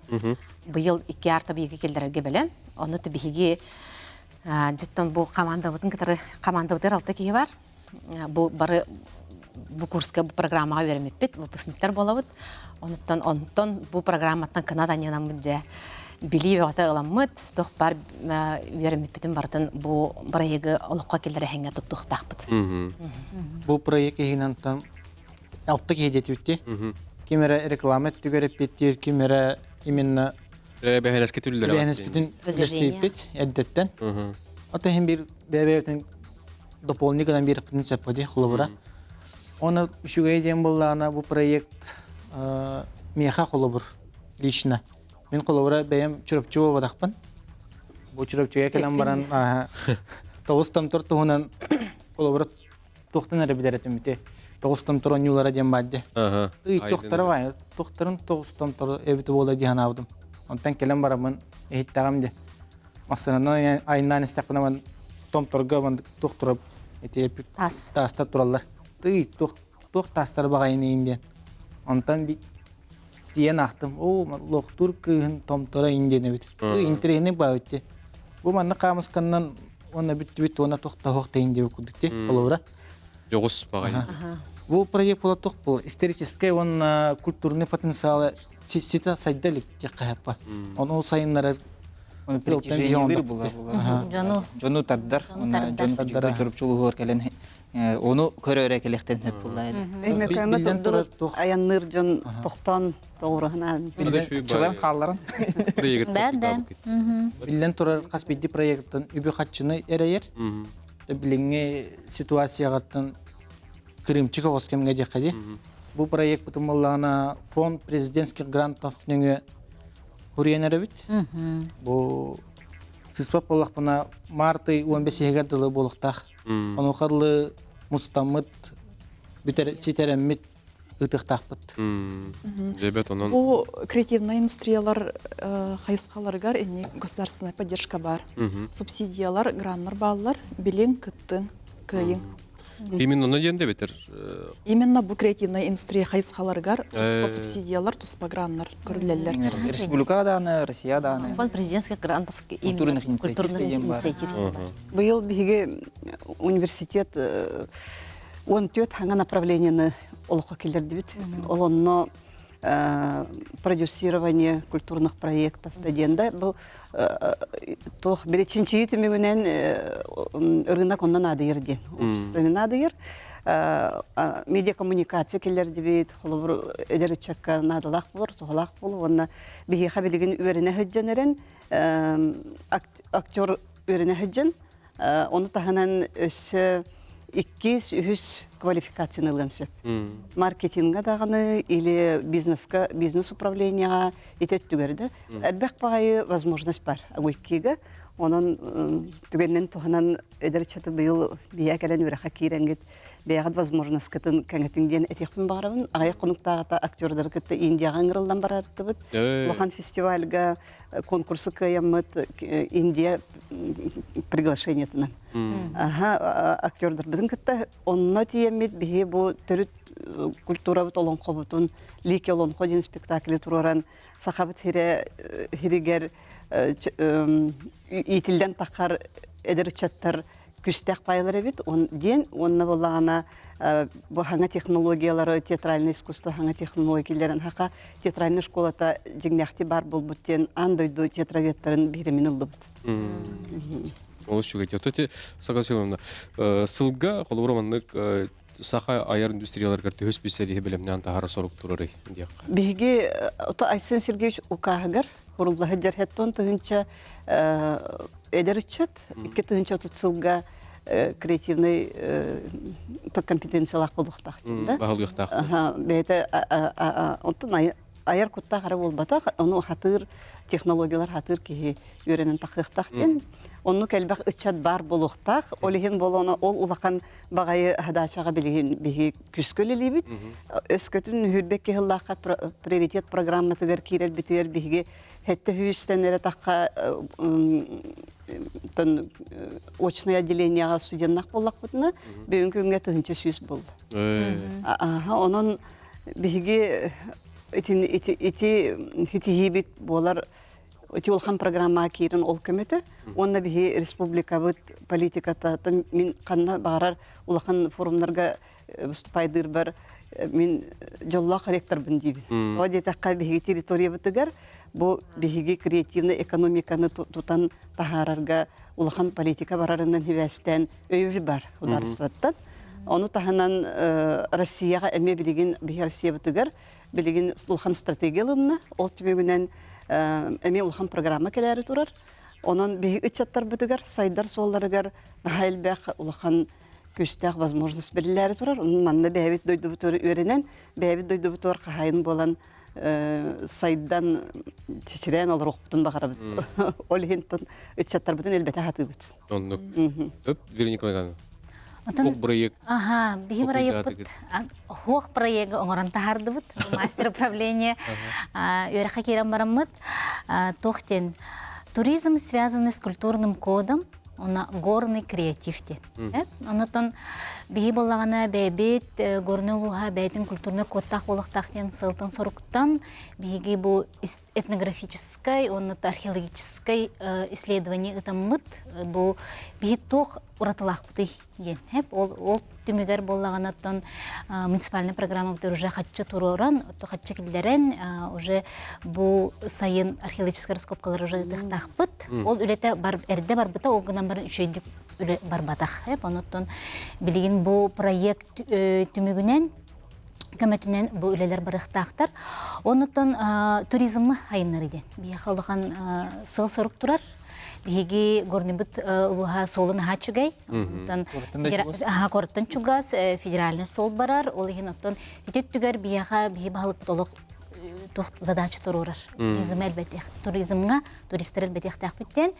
Быйыл икки арт-объегы киллэрэргэ бэлэм. Ону биһиги дьиттэн бу командабытын кытары командабытыгар алта киһи бар. Бу бары бу курска бу программаҕа үөрэммиппит, выпускниктар буолабыт. Онуттан онтон бу программаттан кынат анньынаммыт дьэ билии бөҕөтө ыламмыт, туох баар үөрэммиппитин барытын бу проегы олоххо киллэрэһиҥҥэ туттуохтаахпыт. Бу проект иһинэн алта киһи диэтибитти. Ким эрэ реклама өттүгэр эппиэттиир, ким эрэ именно Бэһэлэски түллэрэ. Бэһэлэспитин үлэстииппит эрдэттэн. Ата иһин биир бэйэ-бэйэбитин дополни гынан биэрэхпитин сөп дии холобура. Оны үчүгэй диэн буоллаҕына бу проект миэхэ холобур лично. Мин холобура бэйэм Чурапчы буолбатахпын. Бу Чурапчыга кэлэн баран тоҕус томтор туһунан холобура туохтан эрэ билэр этим ити тоҕус томтор оонньуулара диэн баар дии. Тый туохтара баай туохтарын тоҕус томтор эбит буола дии санаабытым. Онтон кэлэн бараммын иһиттэҕим дии. Массыынанан айаннаан истэхпинэ ман томторго ман туох турар ити Таас. таастар тураллар. Тый туох туох таастар баҕайыныйын диэн. Онтон би тиийэн аахтым. Оо, луохтуур кыыһын томторо ин диэн эбит. Тый интэриэһинэй баабыт дии. Бу манна хаамысканнан уонна бүттүбүт уонна туох да суох тэйин диэбит курдук дии холобура. Дьоҕус баҕайы. Бу проект була туох була историческай уонна культурный потенциалы ситэ сайда илик диэххэ сөп. Ону сайыннарар притяжениелыр була Дьону дьону тардар уонна дьону тардар чурупчулуһуор кэлэн ону көрө эрэ кэлэхтэн сөп буолла Өймөкөөҥө турдубут айанныыр дьон тохтоон тоҕуруһунаан Чылан хаалларан. Да, да. Биллэн турар хас биирдии проектын үбү-харчыны эрэйэр. Билиҥҥи ситуацияҕыттан кырыымчык оҕус кэмҥэ диэххэ дии. Бу проект буоллаҕына фонд президентских грантов нөҥүө хуруйан эрэбит. Бу сыспат буоллахпына март ый 15 иһигэр дылы буолуохтаах. Онуоха дылы мустаммыт, бүтэр ситэрэммит ыытыахтаахпыт. Дьэбэт онон. Бу креативнай индустриялар хайысхаларыгар инник государственная поддержка бар. Субсидиялар, граннар бааллар, билиҥ, кыттыҥ, кыайыҥ. Именно онно диэн да битер. Именно бу креативная индустрия хайысхаларыгар туспа субсидиялар, туспа граннар көрүллэллэр. Республика дааны, Россия дааны. Фонд президентских грантов культурных инициатив. Быйыл биһиги университет 14 хаҥа направлениены олоххо киллэрдибит. Ол онно продюсирование культурных проектов да диэн да бу туох били чинчийии түмүгүнэн рынок онно наадыйар диэн обществоны наадыйар медиакоммуникация киллэрдибит холобур эдэр ыччакка наадалаах буолар туһалаах буолар уонна биһиэхэ билигин үөрэнэ сылдьан эрэн актер үөрэнэ сылдьан Ону таһынан өссө иккис, үһүс квалификацияны ылыан сөп. Маркетинга даҕаны или бизнеска, бизнес управлениеҕа ити өттүгэр да элбэх баҕайы возможность бар Агуйкига. Онон түгэнинэн туһанан эдэр ыччаты быйыл бийэ кэлэн үөрэххэ киирэҥҥит бэйэҕит возможностькытын кэҥэтиҥ диэн этиэхпин баҕарабын. Аҕыйах хонуктааҕыта актердары кытта Индияҕа ыҥырыллан барартыбыт. Улахан фестивальга конкурсу кыайаммыт Индия приглашениетынан. Аха, актердарбытын кытта онно тиийэммит биһи бу төрүт культурабыт олоҥхобутун Лики олоҥхо диэн спектакли туруоран сахабыт сирэ хиригэр иитиллэн таххар эдэр ыччаттар күстээх пайлар эбит диэн уонна буоллаҕына бу хаҥа технологиялары театральное искусство хаҥа технологияларын хака театральная школата дьиҥнээхти баар буолбут диэн аан дойду театроведтарын биһирэмин ыллыбыт. Олус үчүгэй. Ото ти Саха Семеновна, сылга холобура маннык саха айар индустрияларыгар төһө специалиһи бэлэмнээн таһаарар сорук турарый диэххэ. Биһиги ото Айсен Сергеевич укааһыгар куруллаһы дьэрхэттон тыһынча эдэр ыччат 2030 сылга креативный компетенциялаах буолуохтаах диэн да. Баһылыахтаах. Бэйэтэ онтон айар куттаах эрэ буолбатах, ону хатыыр технологиялар хатыыр киһи үөрэнэн тахыахтаах диэн. Оннук элбэх ыччат баар буолуохтаах. Ол иһин буолуона ол улахан баҕайы хадаачаҕа билигин биһи күскө үлэлиибит. Өскөтүн үһүрбэк киһиллаахха приоритет программатыгар киирэрбитигэр биһиги хэтте сүүстэн эрэ тахха тон очное отделениеҕа студеннах буоллахпытына бүгүн күҥҥэ 1100 буолла. Аха, онон биһиги ити ити ити ситиһиибит буолар ити улахан программаҕа киирэн ол көмөтө уонна биһи республикабыт политиката мин ханна баҕарар улахан форумнарга. выступайдыырбар мин дьоллоох ректорбын диибин. О диэтэххэ биһиги территориябытыгар бу биһиги креативный экономиканы тутан таһаарарга улахан политика барарынан хибээстээн өйөбүл бар ударствоттан. Ону таһынан Россияҕа эмиэ билигин биһи Россиябытыгар билигин улахан стратегия ылынна. Ол түмүгүнэн эмиэ улахан программа кэлээри турар. Онон биһиги ыччаттарбытыгар сайдар суолларыгар наһаа элбэх улахан күүстээх возможность бэриллээри турар. Онон манна бэйэбит дойдубутугар үөрэнэн, бэйэбит дойдубутугар хаһаайын буолан сайдан чэчирээн олоруохпутун баҕарабыт. Ол иһин ыччаттарбытын элбэтэ сатыыбыт. Оннук. Өп, Вероника Николаевна. Отон Ох проект. Аха, биһи проекпыт хуох проегы оҥорон таһаардыбыт. Мастер управления үөрэххэ киирэн бараммыт. Туох диэн туризм связанный с культурным кодом уонна горный креатив диэн. Онотон биһи буоллаҕына бэйэбит горный улууһа бэйэтин культурнай кодтаах буолуохтаах диэн сылтан соруктан биһиги бу этнографическай уонна археологическай исследование ытаммыт бу биһи туох уратылаахпытый диэн. Ол, ол түмүгэр буоллаҕына оттон муниципальный программабыт уже хаччы туруоран, хаччы киллэрэн, уже бу сайын археологическай раскопкалар уже ыытыахтаахпыт. Ол үлэтэ бар, эрдэ барбыта, ол гынан баран үчүгэйдик үлэ барбатах. Онуттан билигин бу проект түмүгүнэн көмөтүнэн бу үлэлэр барыахтаахтар. Онуттан туризмы хайыннары диэн. Биһиэхэ улахан сыал-сорук турар. Биһиги Горныбыт улууһа суолун аһаа үчүгэй. Онтон куораттан чугас федеральный суол барар. Ол иһин оттон ити өттүгэр биһиэхэ биһи баһылыкпыт олох туох задача туруорар. Туризм элбэтих, туризмҥа туристар элбэтиэхтээхпиттэн.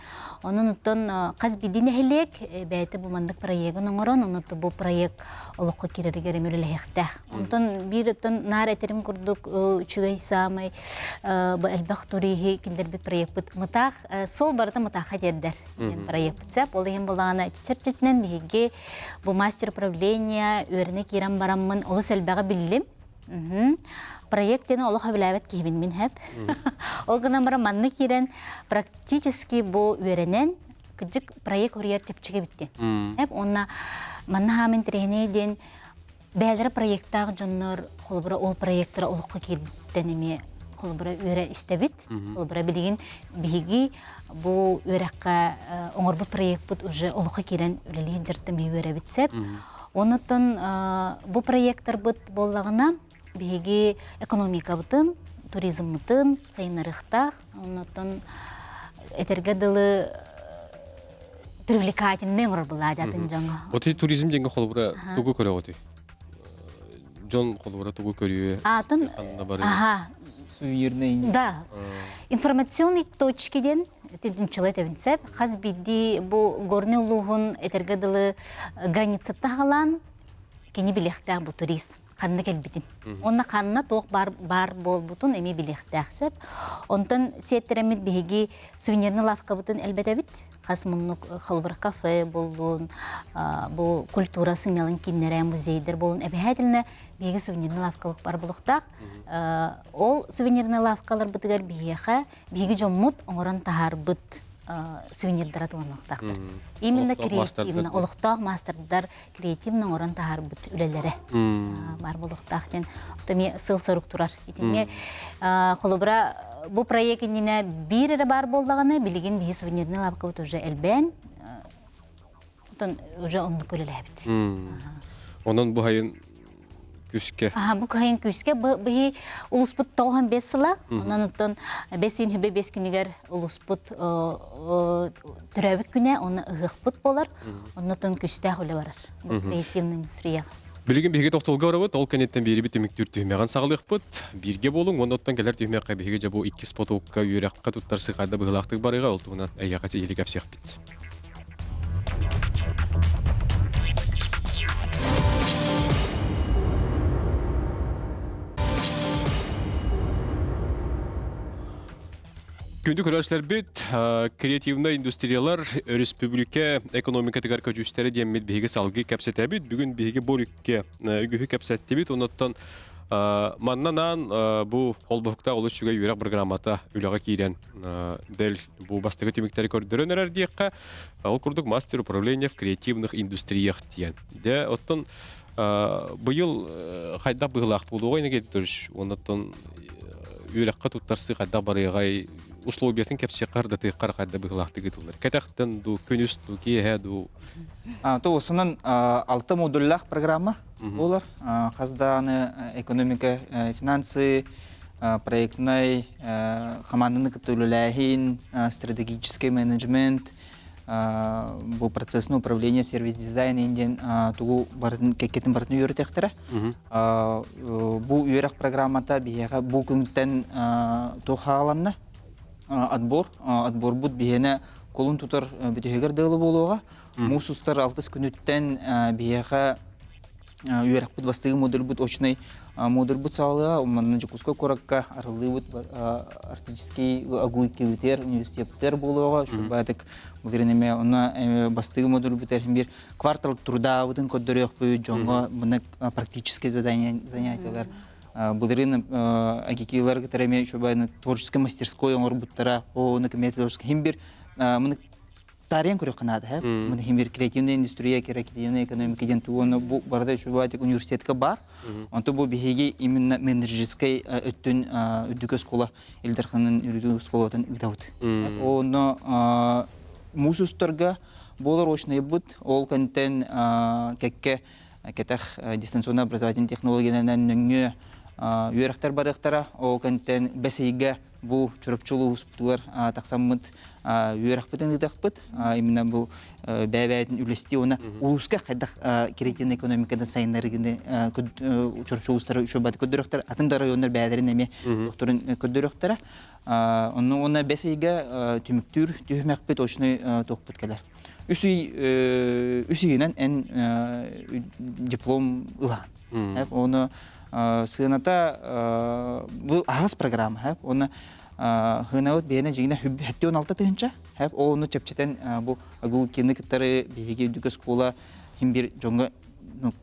Онон оттон хас биирдии нэһилиэк бэйэтэ бу маннык проегын оҥорон, онон бу проект олоххо киирэригэр эмиэ үлэлэһиэхтээх. Онтон биир оттон наар этерим курдук үчүгэй саамай бу элбэх туриһи киллэрбит проекпыт Мытаах сол барыта Мытаахха тиэрдэр диэн проекпыт сеп. Ол иһин булаҕына чэрчитинэн биһиги бу мастер управления үөрэнэ киирэн бараммын олус элбэҕи биллим. Проект диэн олох сөбүлээбэт киһибин мин хэп. Ол гынан баран манна киирэн практически бу үөрэнэн кыдьык проект уруйар чэпчэки эбит диэн. Хэп уонна манна хаамын интэриэһинэй диэн бэйэлэрэ проектаах дьоннор холобура ол проектара олоххо киирбиттэн эмиэ холобура үөрэ истэбит. Холобура билигин биһиги бу үөрэххэ оҥорбут проекпыт уже олоххо киирэн үлэлии дьартан биһи үөрэбит сеп. Онуттан бу проекттарбыт буоллаҕына биһиги экономикабытын, туризммытын сайыннарыахтаах. Онуттан этэргэ дылы привлекательный оҥорор былаадьатын дьоҥо. Вот туризм диэҥҥэ холобура тугу көрөҕүтүй? Дьон холобура тугу көрүө? Атын аха. Сувенирный. Да. Информационный точки диэн түнчылы этэбин сеп. Хас биирдии бу горный улууһун этэргэ дылы границата хаалан кини билиэхтээх бу турист ханна кэлбитин. Онно ханна туох бар, бар буолбутун эмиэ билиэхтээх сеп. Онтон сиэттэрэммит биһиги сувенирный лавкабытын элбэтэбит. Хас муннук холобура кафе боллун, бу культура сынньалаҥ кииннэрэ, музейдер болун эбэһээтилинэ биһиги сувенирный лавка бар булуктаах. Ол сувенирный лавкаларбытыгар биһиэхэ биһиги дьоммут оҥорон таһаарбыт сувенирдара тыланыахтаахтар. Именно креативно, олохтоох маастардар креативно оҥорон таһаарбыт үлэлэрэ баар буолуохтаах диэн эмиэ сыл-сорук турар. Итиннэ холобура бу проект иннинэ биир эрэ баар буоллаҕына, билигин биһи сувенирный лавкабыт уже элбээн, оттон уже оннук үлэлээбит. Онон бу хайын күүскэ. Аха, бу кыһын күүскэ быһи улуспут 95 сыла, онон оттон бэс иин хүбэ бэс күнүгэр улуспут төрөөбүт күнэ, оны ыһыахпыт болар, оннотон күстээх үлэ барар. Бу креативный индустрияҕа. Билигин биһиги тохтолго барабыт, ол кэнниттэн биэрибит түмүктүүр түһүмэҕин саҕалыахпыт. Бииргэ буолуҥ, уонна оттон кэлэр түһүмэххэ биһиги дьэ бу иккис потокка үөрэххэ туттар сыхайда быһыылаахтык барыаҕа, ол туһунан эйиэхэ сиһилии кэпсиэхпит. Күндү көрөөччүлэрбит, креативнай индустриялар өрөспүүбүлүкэ экономикатыгар көдьүүстэрэ диэммит биһиги салгыы кэпсэтэбит. Бүгүн биһиги бу үрүккэ үгүһү кэпсэттибит. Онуттан манна анаан бу холбоһуктаах олус үчүгэй үөрэх программата үлэҕэ киирэн бэл бу бастакы түмүктэри көрдөрөн эрэр диэххэ, ол курдук мастер управления в креативных индустриях диэн. Дьэ, оттон Быйыл хайдах быһыылаах буолуоҕай Никитич оннуттан үөрэххэ туттарсыы хайдах барыаҕай условиятын кэпсиэххэ ырдатыахха хайда быһыылаахтык ыытыллар кэтэхтэн дуу күнүс дуу киэһэ дуу То осунан алта модульлаах программа буолар. Хас даҕаны экономика, финансы, проектнай хамаанданы кытта үлэлээһин, стратегический менеджмент, бу процессное управление, сервис дизайн диэн тугу барытын кэккэтин барытын үөрэтиэхтэрэ. Бу үөрэх программата биһиэхэ бу күнтэн туох хааланна? Отбор. Отборбут биһиэнэ кулун тутар бүтүһүгэр дылы буолуоҕа. Муус устар алтыс күнүттэн биһиэхэ үөрэхпит бастыгы модульбут очнай модульбут саалыга манна Дьокуускай куоракка арыллыыбыт Арктический АГУ-КИУТР университеттер буолуоҕа шурбаатык былырын эме онно бастыгы модульбут бир квартал трудабытын көрдөрүөхпүт дьоҥҥо мына практические задания занятиялар былырын агикилар кытары эме шурбааны творческой мастерской оҥорбуттара ону кеме творческий хим бир мына таарыйан көрүөххэ наада һэ. Маны иһин бир креативная индустрия, креативная экономика диэн тугу онно бу барыта үчүгэй университетка бар. Онто бу биһиги именно менеджерскэй өттүн үрдүк оскуола Ил Дарханын үрдүк оскуолатын ыытабыт. Онно муус устарга буолар очнайбыт ол кэнтэн кэккэ кэтэх дистанционно образовательный технологиянан нөҥүө үөрэхтэр барыахтара. Ол кэнтэн бэс ыйга бу Чурапчы улууспутугар тахсаммыт үөрэхпитин ыытахпыт. Именно бу бэйэ-бэйэтин үлэстии уонна улууска хайдах креативный экономиканы сайыннарыгыны Чурапчы улуустара үчүгэй көрдөрөхтөр, атын да районнар бэйэлэрин эмиэ докторун көрдөрөхтөрө. Онно уонна бэс ыйга түмүктүүр түһүмэхпит очный туохпут кэлэр. Үс ый үс ыйынан эн диплом ылаан. Оны сыаната бу аһас программа оны хыынабыт бэйэне дьиҥинэ 76 тыһынча ону чэпчэтэн бу Агулкины кыттары биһиги үрдүк оскуола хим бир дьоҥҥо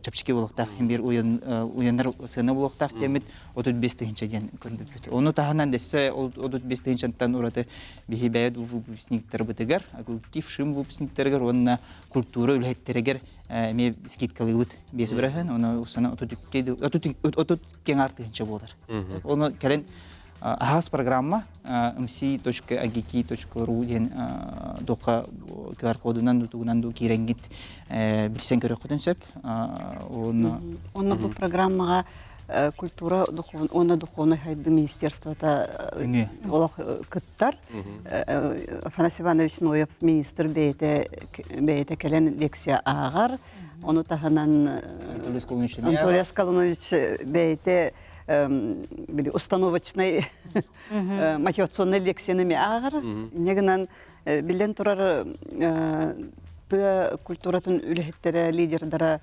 чэпчэки буолуохтаах хим бир уйаннар сыана буолуохтаах диэммит 35 тыһынча диэн көрбүппүт. Ону таһынан дэссе 35 тыһынчантан ураты биһи бэйэт выпускниктарбытыгар, Агулкив ШИМ выпускниктарыгар уонна культура үлэһиттэригэр эмиэ скидкалыыбыт биэс быраһын ону усана 32 кеҥар тыһынча буолар. Оны кэлин аһаас программа mc.agiki.ru диэн духа QR кодунан дутугунан ду киирэнгит билсэн көрөххүтүн сөп. Онно Онно бу программаҕа культура уонна духовнай хайдыы министерствота олох кыттар. Афанасий Иванович Ноев министр бэйэтэ бэйэтэ кэлэн лекция ааҕар. Ону таһынан Анатолий Аскалонович бэйэтэ били установочнай мотивационнай лекцияны эмиэ ааҕар. Инньэ гынан биллэн турар тыа культуратын үлэһиттэрэ, лидердара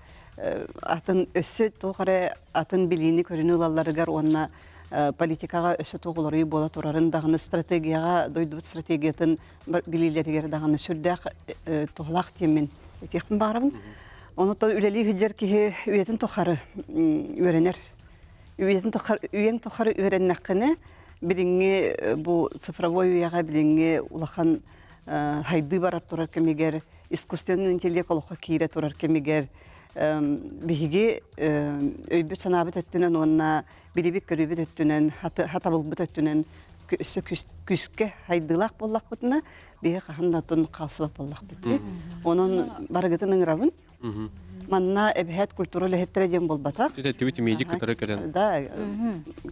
атын өссө туох эрэ атын билиини көрүнү ылалларыгар уонна политикаҕа өссө туох уларыйыы буола турарын даҕаны стратегияҕа дойдубут стратегиятын билиилэригэр даҕаны сүрдээх туһалаах диэммин этиэхпин баҕарабын. Онуттан үлэлии сылдьар киһи үйэтин тухары үөрэнэр. Үйэтин тухары үйэҥ тухары үөрэннэххинэ билиҥҥи бу цифровой үйэҕэ билиҥҥи улахан хайдыы барар турар кэмигэр искусственный интеллект олоххо киирэ турар кэмигэр биһиги өйбүт-санаабыт өттүнэн уонна билибит-көрүүбүт өттүнэн, хатабылбыт өттүнэн өссө күүскэ хайдыылаах буоллахпытына, биһи хаһан да отун хаалсыбат буоллахпыт. Онон барыгытын ыҥырабын. Манна эбэһээт культура үлэһиттэрэ диэн буолбатах. Түтеттибит медик кытары кэлэн. Да,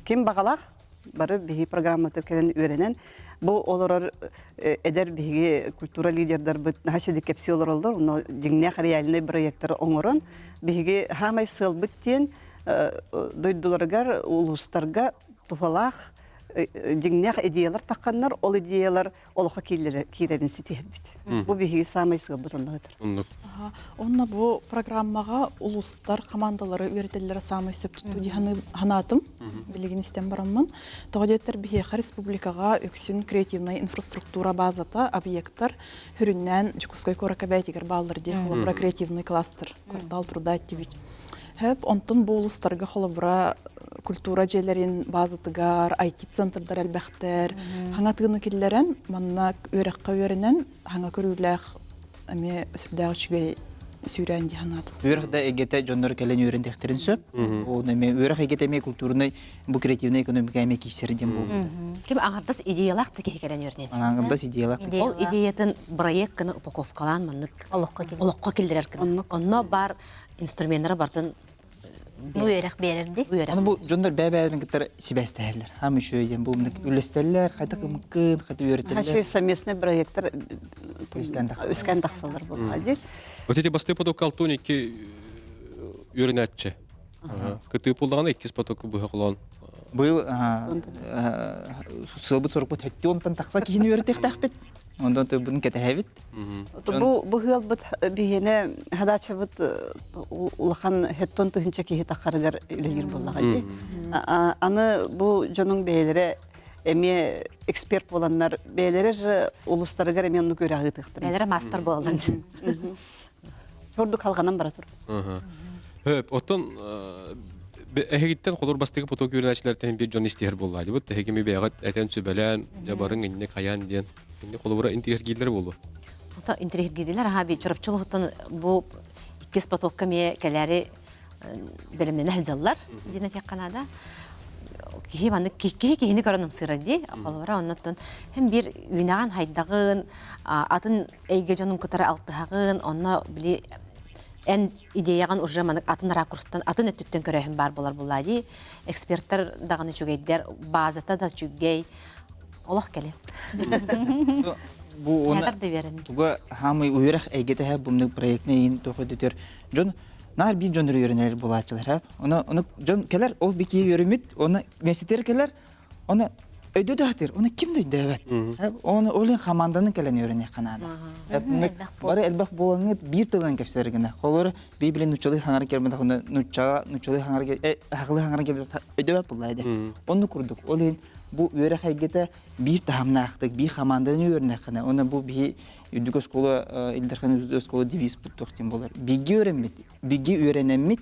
ким баҕалаах бары биһи программатыгар кэлэн үөрэнэн бу олорор эдэр биһиги культура лидердарбыт наһаа үчүгэй кэпсии олороллор онно дьиҥнээх реальнай проекттары оҥорон биһиги хаамай сыалбыт диэн дойдуларыгар улуустарга туһалаах дьиҥнээх идеялар тахханнар ол идеялар олоххо киирэрин ситиһэрбит. Бу биһиги саамай сыалбыт онно сытар. Онно бу программаҕа улуустар хамаандалары үөрэтэллэрэ саамай сөп туттуу дии санаатым. Билигин истэн бараммын. Тоҕо диэтэр биһиэхэ республикаҕа үксүн креативнай инфраструктура базата, объекттар сүрүннээн Дьокуускай куоракка бэйэтигэр бааллар дии холобура креативный кластер, квартал труда диибит. Хөп, онтон бу улуустарга холобура культура дьиэлэрин базатыгар, IT-центрдар элбэхтэр. Хаҥа тыыны киллэрэн, манна үөрэххэ үөрэнэн, хаҥа көрүүлээх эмиэ сүрдээх үчүгэй. сүүрээн дии санаатым. Үөрэх да эйгэтэ дьоннор кэлэн үөрэнтехтерин сөп. Ол эми үөрэх эйгэтэ эмиэ культурнай, бу креативный экономика эмиэ киирсэр диэн буолбута. Ким аҥардас идеялаах да киһи кэлэн үөрэнэн. Аҥардас идеялаах. Ол идеятын проект гына упаковкалаан маннык олоххо киллэрэр гына. Онно бар инструменнары бартын Бу үөрэх биэрэрди. Аны бу дьоннор бэйэ-бэйэлэрин кытта сибээстэһэллэр. Хам үчүгэй диэн бу үллэстэллэр, хайдах ымыккын, хайдах үөрэтэллэр. Хочу совместный проекттар үскэн тахсаллар буолла дии. Вот эти басты поток алтон икки үөрэнээччи. Кытыы пулдаҕына иккис потокку быһа холоон. Быйыл сылбыт сорукпут хөттү тахса киһини үөрэтиэхтээхпит. Онтон тылбытын кэтэһэбит. Бу бу ыалбыт биһиэнэ хадаачабыт улахан хеттон тыһынча киһи таххарыгар үлэлиир буоллаҕа дии. Аны бу дьонуҥ бэйэлэрэ эмиэ эксперт буоланнар бэйэлэрэ же улустарыгар эмиэ оннук үөрэх ыытыахтара. Бэйэлэрэ маастар буолаллар. Ордук халҕанан бара тур. Оттон эһигиттэн холор бастакы поток үөрэнээччилэртэн биир дьон истиһэр буоллаа дибит. Эһигими бэйэҕит этэн сүбэлээн, дьабарыҥ инник хайаан диэн. Инни холобура интириэһиргииллэр буолуо. Ото интириэһиргииллэр аха би Чурапчылыһыттан бу иккис потокка эмиэ кэлээри бэлэмнэнэ сылдьаллар диэн этиэххэ наада. Киһи маннык киһи киһини көрөн ымсыырар дии. Холобура оннуттан һэм биир үүнэҕин хайдаҕын, атын эйгэ дьонун кытары алтыһаҕын, онно били эн идеяҕын уже маннык атын ракурстан, атын өттүттэн көрөөһүн баар буолар буоллаа дии. Эксперттэр даҕаны үчүгэйдэр, базата да үчүгэй, олох кэлин. Бу оны туга хаамый үөрэх эйгэтэ бумнук проектне иин тохо дөтөр дьон наар биир дьон үөрэнэр булааччылар оны оны дьон келер ол бики үөрүмүт оны меситер келер оны өйдө да оны ким да өйдөбөт оны олен команданын келен үөрэнек канаада бары элбэх буолаңыт биир тылынан кэпсэр гына холор би билен нуччалыы хаңар келбет оны нуччага нуччалыы хаңар хакылы хаңар келбет өйдөбөт буллайды онну курдук ол бу үөрэх эйгэтэ биир таһымнаахтык, биир хамаанданы үөрэнэххинэ, уонна бу биһи үрдүк оскуола Илдархан үрдүк оскуола девиз туох диэн буолар. Биги үөрэммит, биги үөрэнэммит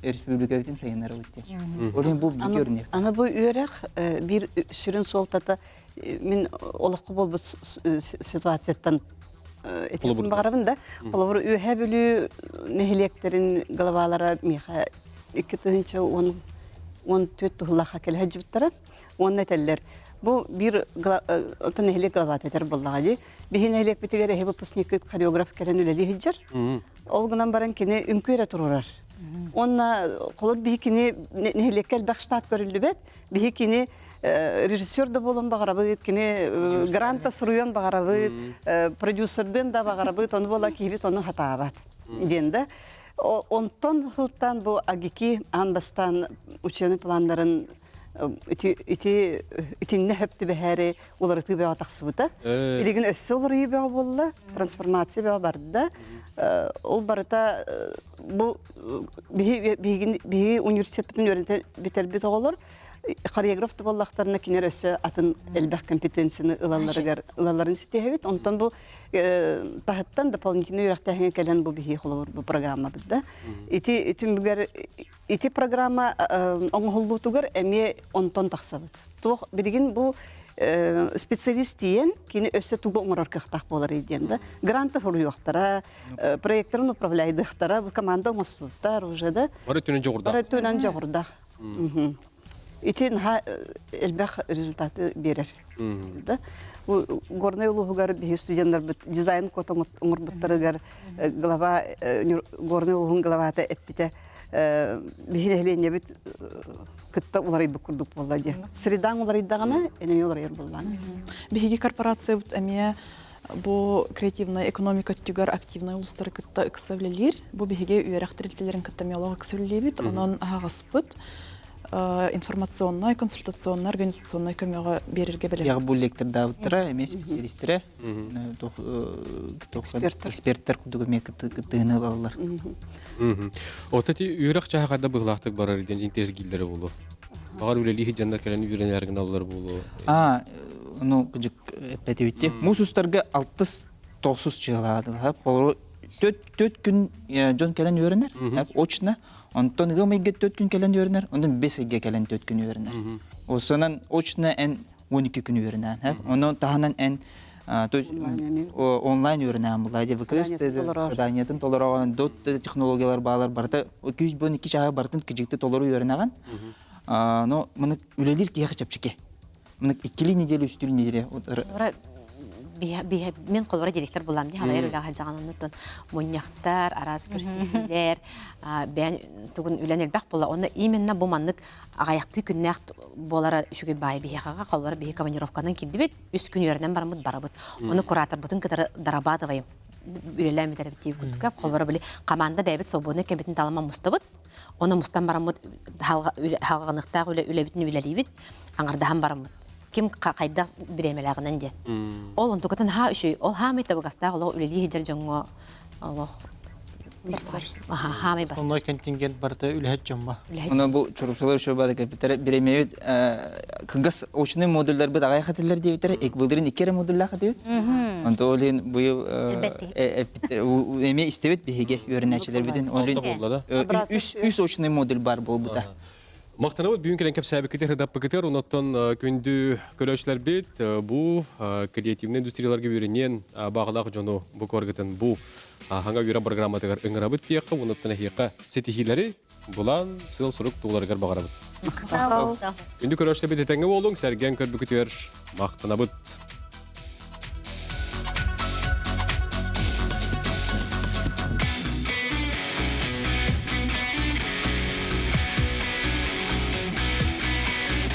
республикабытын сайыннарабыт диэн. Ол иһин бу биги үөрэнэр. Аны бу үөрэх биир сүрүн суолтата мин олоххо буолбут ситуацияттан этиэхпин баҕарабын да. Холобур, Үөһээ Бүлүү нэһилиэктэрин главалара миэхэ 2014 туһулаахха кэлэ сылдьыбыттара. Уонна этэллэр, бу биир оттон нэһилиэк главата этэр буоллаҕа дии. Биһи нэһилиэкпитигэр эһи выпускникыт хореограф кэлэн үлэлии сылдьар. Ол гынан баран кини үҥкүү эрэ туруорар. Уонна холор биһи кини нэһилиэккэ элбэх штат көрүллүбэт. Биһи кини режиссер да буолан баҕарабыт, кини гранта суруйан баҕарабыт, продюсердын да баҕарабыт, ону буола киһибит ону хатаабат диэн да. Онтон сылтаан бу АГИКИ аан бастаан учебный планнарын ити ити итиннэ хөп түбэһээри уларытыы бөҕө тахсыбыта. Билигин өссө уларыйыы бөҕө буолла, трансформация бөҕө барда. Ол барыта бу биһи биһиги университетпытын үөрэнтэ бүтэрбит оҕолор хореограф да буоллахтарына кинилэр өссө атын элбэх компетенцияны ылалларыгар ылалларын ситиһэбит. Онтон бу таһыттан дополнительный үөрэхтээһиҥҥэ кэлэн бу биһи холобур бу программабыт да. Ити түмүгэр Ити программа оҥоһуллуутугар эмиэ онтон тахсабыт. Туох билигин бу специалист тиийэн кини өссө тугу оҥорор кыахтаах буолар диэн да гранты суруйуохтара, проекторын управляйдыахтара, бу команда оҥостубуттар уже да. Бары өттүнэн дьоҕурдаах. Бары өттүнэн дьоҕурдаах. Ити наһаа элбэх результаты биэрэр. Да? Горнай улууһугар биһи студеннарбыт дизайн код оҥорбуттарыгар глава Горнай улууһун главата эппитэ биһи нэһилиэнньэбит кытта уларыйбыт курдук буолла диэн. Средаҥ уларыйдаҕына эмиэ уларыйар буоллаҕына. Биһиги корпорациябыт эмиэ бу креативнай экономика өттүгэр активнай улуустары кытта ыкса үлэлиир. Бу биһиги үөрэх тэрилтэлэрин кытта эмиэ олох ыкса үлэлиибит. Онон аһаҕаспыт информационнай, консультационнай, организационнай көмөҕө биэрэргэ бэлэм. Яҕа бу лектордаабыттара, эмиэ специалистэрэ, эксперттэр курдук эмиэ кыттыыны ылаллар. От эти үөрэх чааһа хайда быһылаахтык барар диэн интэргииллэрэ буолуо. Баҕар үлэлии дьоннор кэлэн үөрэнээр гыналлар буолуо. А, ну, кыдьык эппэтибитти. Муус устарга алтыс тоҕсус чыалаадылар. Холору төт күн дьон кэлэн үөрэнэр, очно. Онтон ыам ыйга төт күн кэлэн үөрэнэр, онтон бес ыйга кэлэн төт күн үөрэнэр. Осонан очно эн 12 күн үөрэнэн, онон таһынан эн То есть онлайн үөрэнэҕин булла ди ВКС заданиятын толороҕун дот технологиялар баалар барыта күүс бон икки чааһы барытын кыдьыкты толору үөрэнэҕин. Но маны үлэлиир киһиэхэ чэпчэки. Маны иккили неделя үстүүр неделя. Мен холбора директор булам ди халайар үлэҕэ хаджаҕананнытын мунньахтар, араас көрсүһүүлэр, бэйэн тугун үлэн элбэх була. Онно именно бу маннык аҕайахтыы күннээх буолара үчүгэй баай биһиэхэҕэ холбора биһи командировканан киирдибит, үс күн үөрэнэн бараммыт барабыт. Ону кураторбытын кытары дорабатываем үлэлээн бүтэрбит диир курдук. Холбора били команда бэйэбит свободный кэмбитин таламан мустабыт. Ону мустан бараммыт халҕаныхтаах үлэ үлэбитин үлэлиибит, аҥардаһан бараммыт. Ким хайдах бириэмэлээҕинэн диэн. Ол онтукатын ха үчүй, ол хаамай табыгастаах олох үлэлии сылдьар дьоҥҥо олох барсар. Аха, хаамай бассар. Основной контингент барыта үлэһит дьоммо. Оны бу чурупсалар үчүгэй бады кэппиттэрэ бириэмэбит кылгас очный модульларбыт аҕай хатыллар диэбиттэрэ былырын икки эрэ модульлаах этибит. Онто ол иһин быйыл эмиэ истэбит биһиги үөрэнээччилэрбитин. Ол иһин үс үс очный модуль бар буолбута. Махтанабыт бүгүн кэлэн кэпсээбиккитигэр ыдаппыкытыгар оннуттан күндү көрөөччүлэрбит бу креативный индустрияларга үөрэниэн баҕалаах дьону бу куоргытын бу хаҥа үөрэх программатыгар ыҥырабыт диэххэ оннуттан эһиэхэ ситиһиилэри булан сыал-сорук туоларыгар баҕарабыт. Күндү көрөөччүлэрбит этэҥҥэ буолуҥ, сэргээн көрбүкүтүгэр махтанабыт.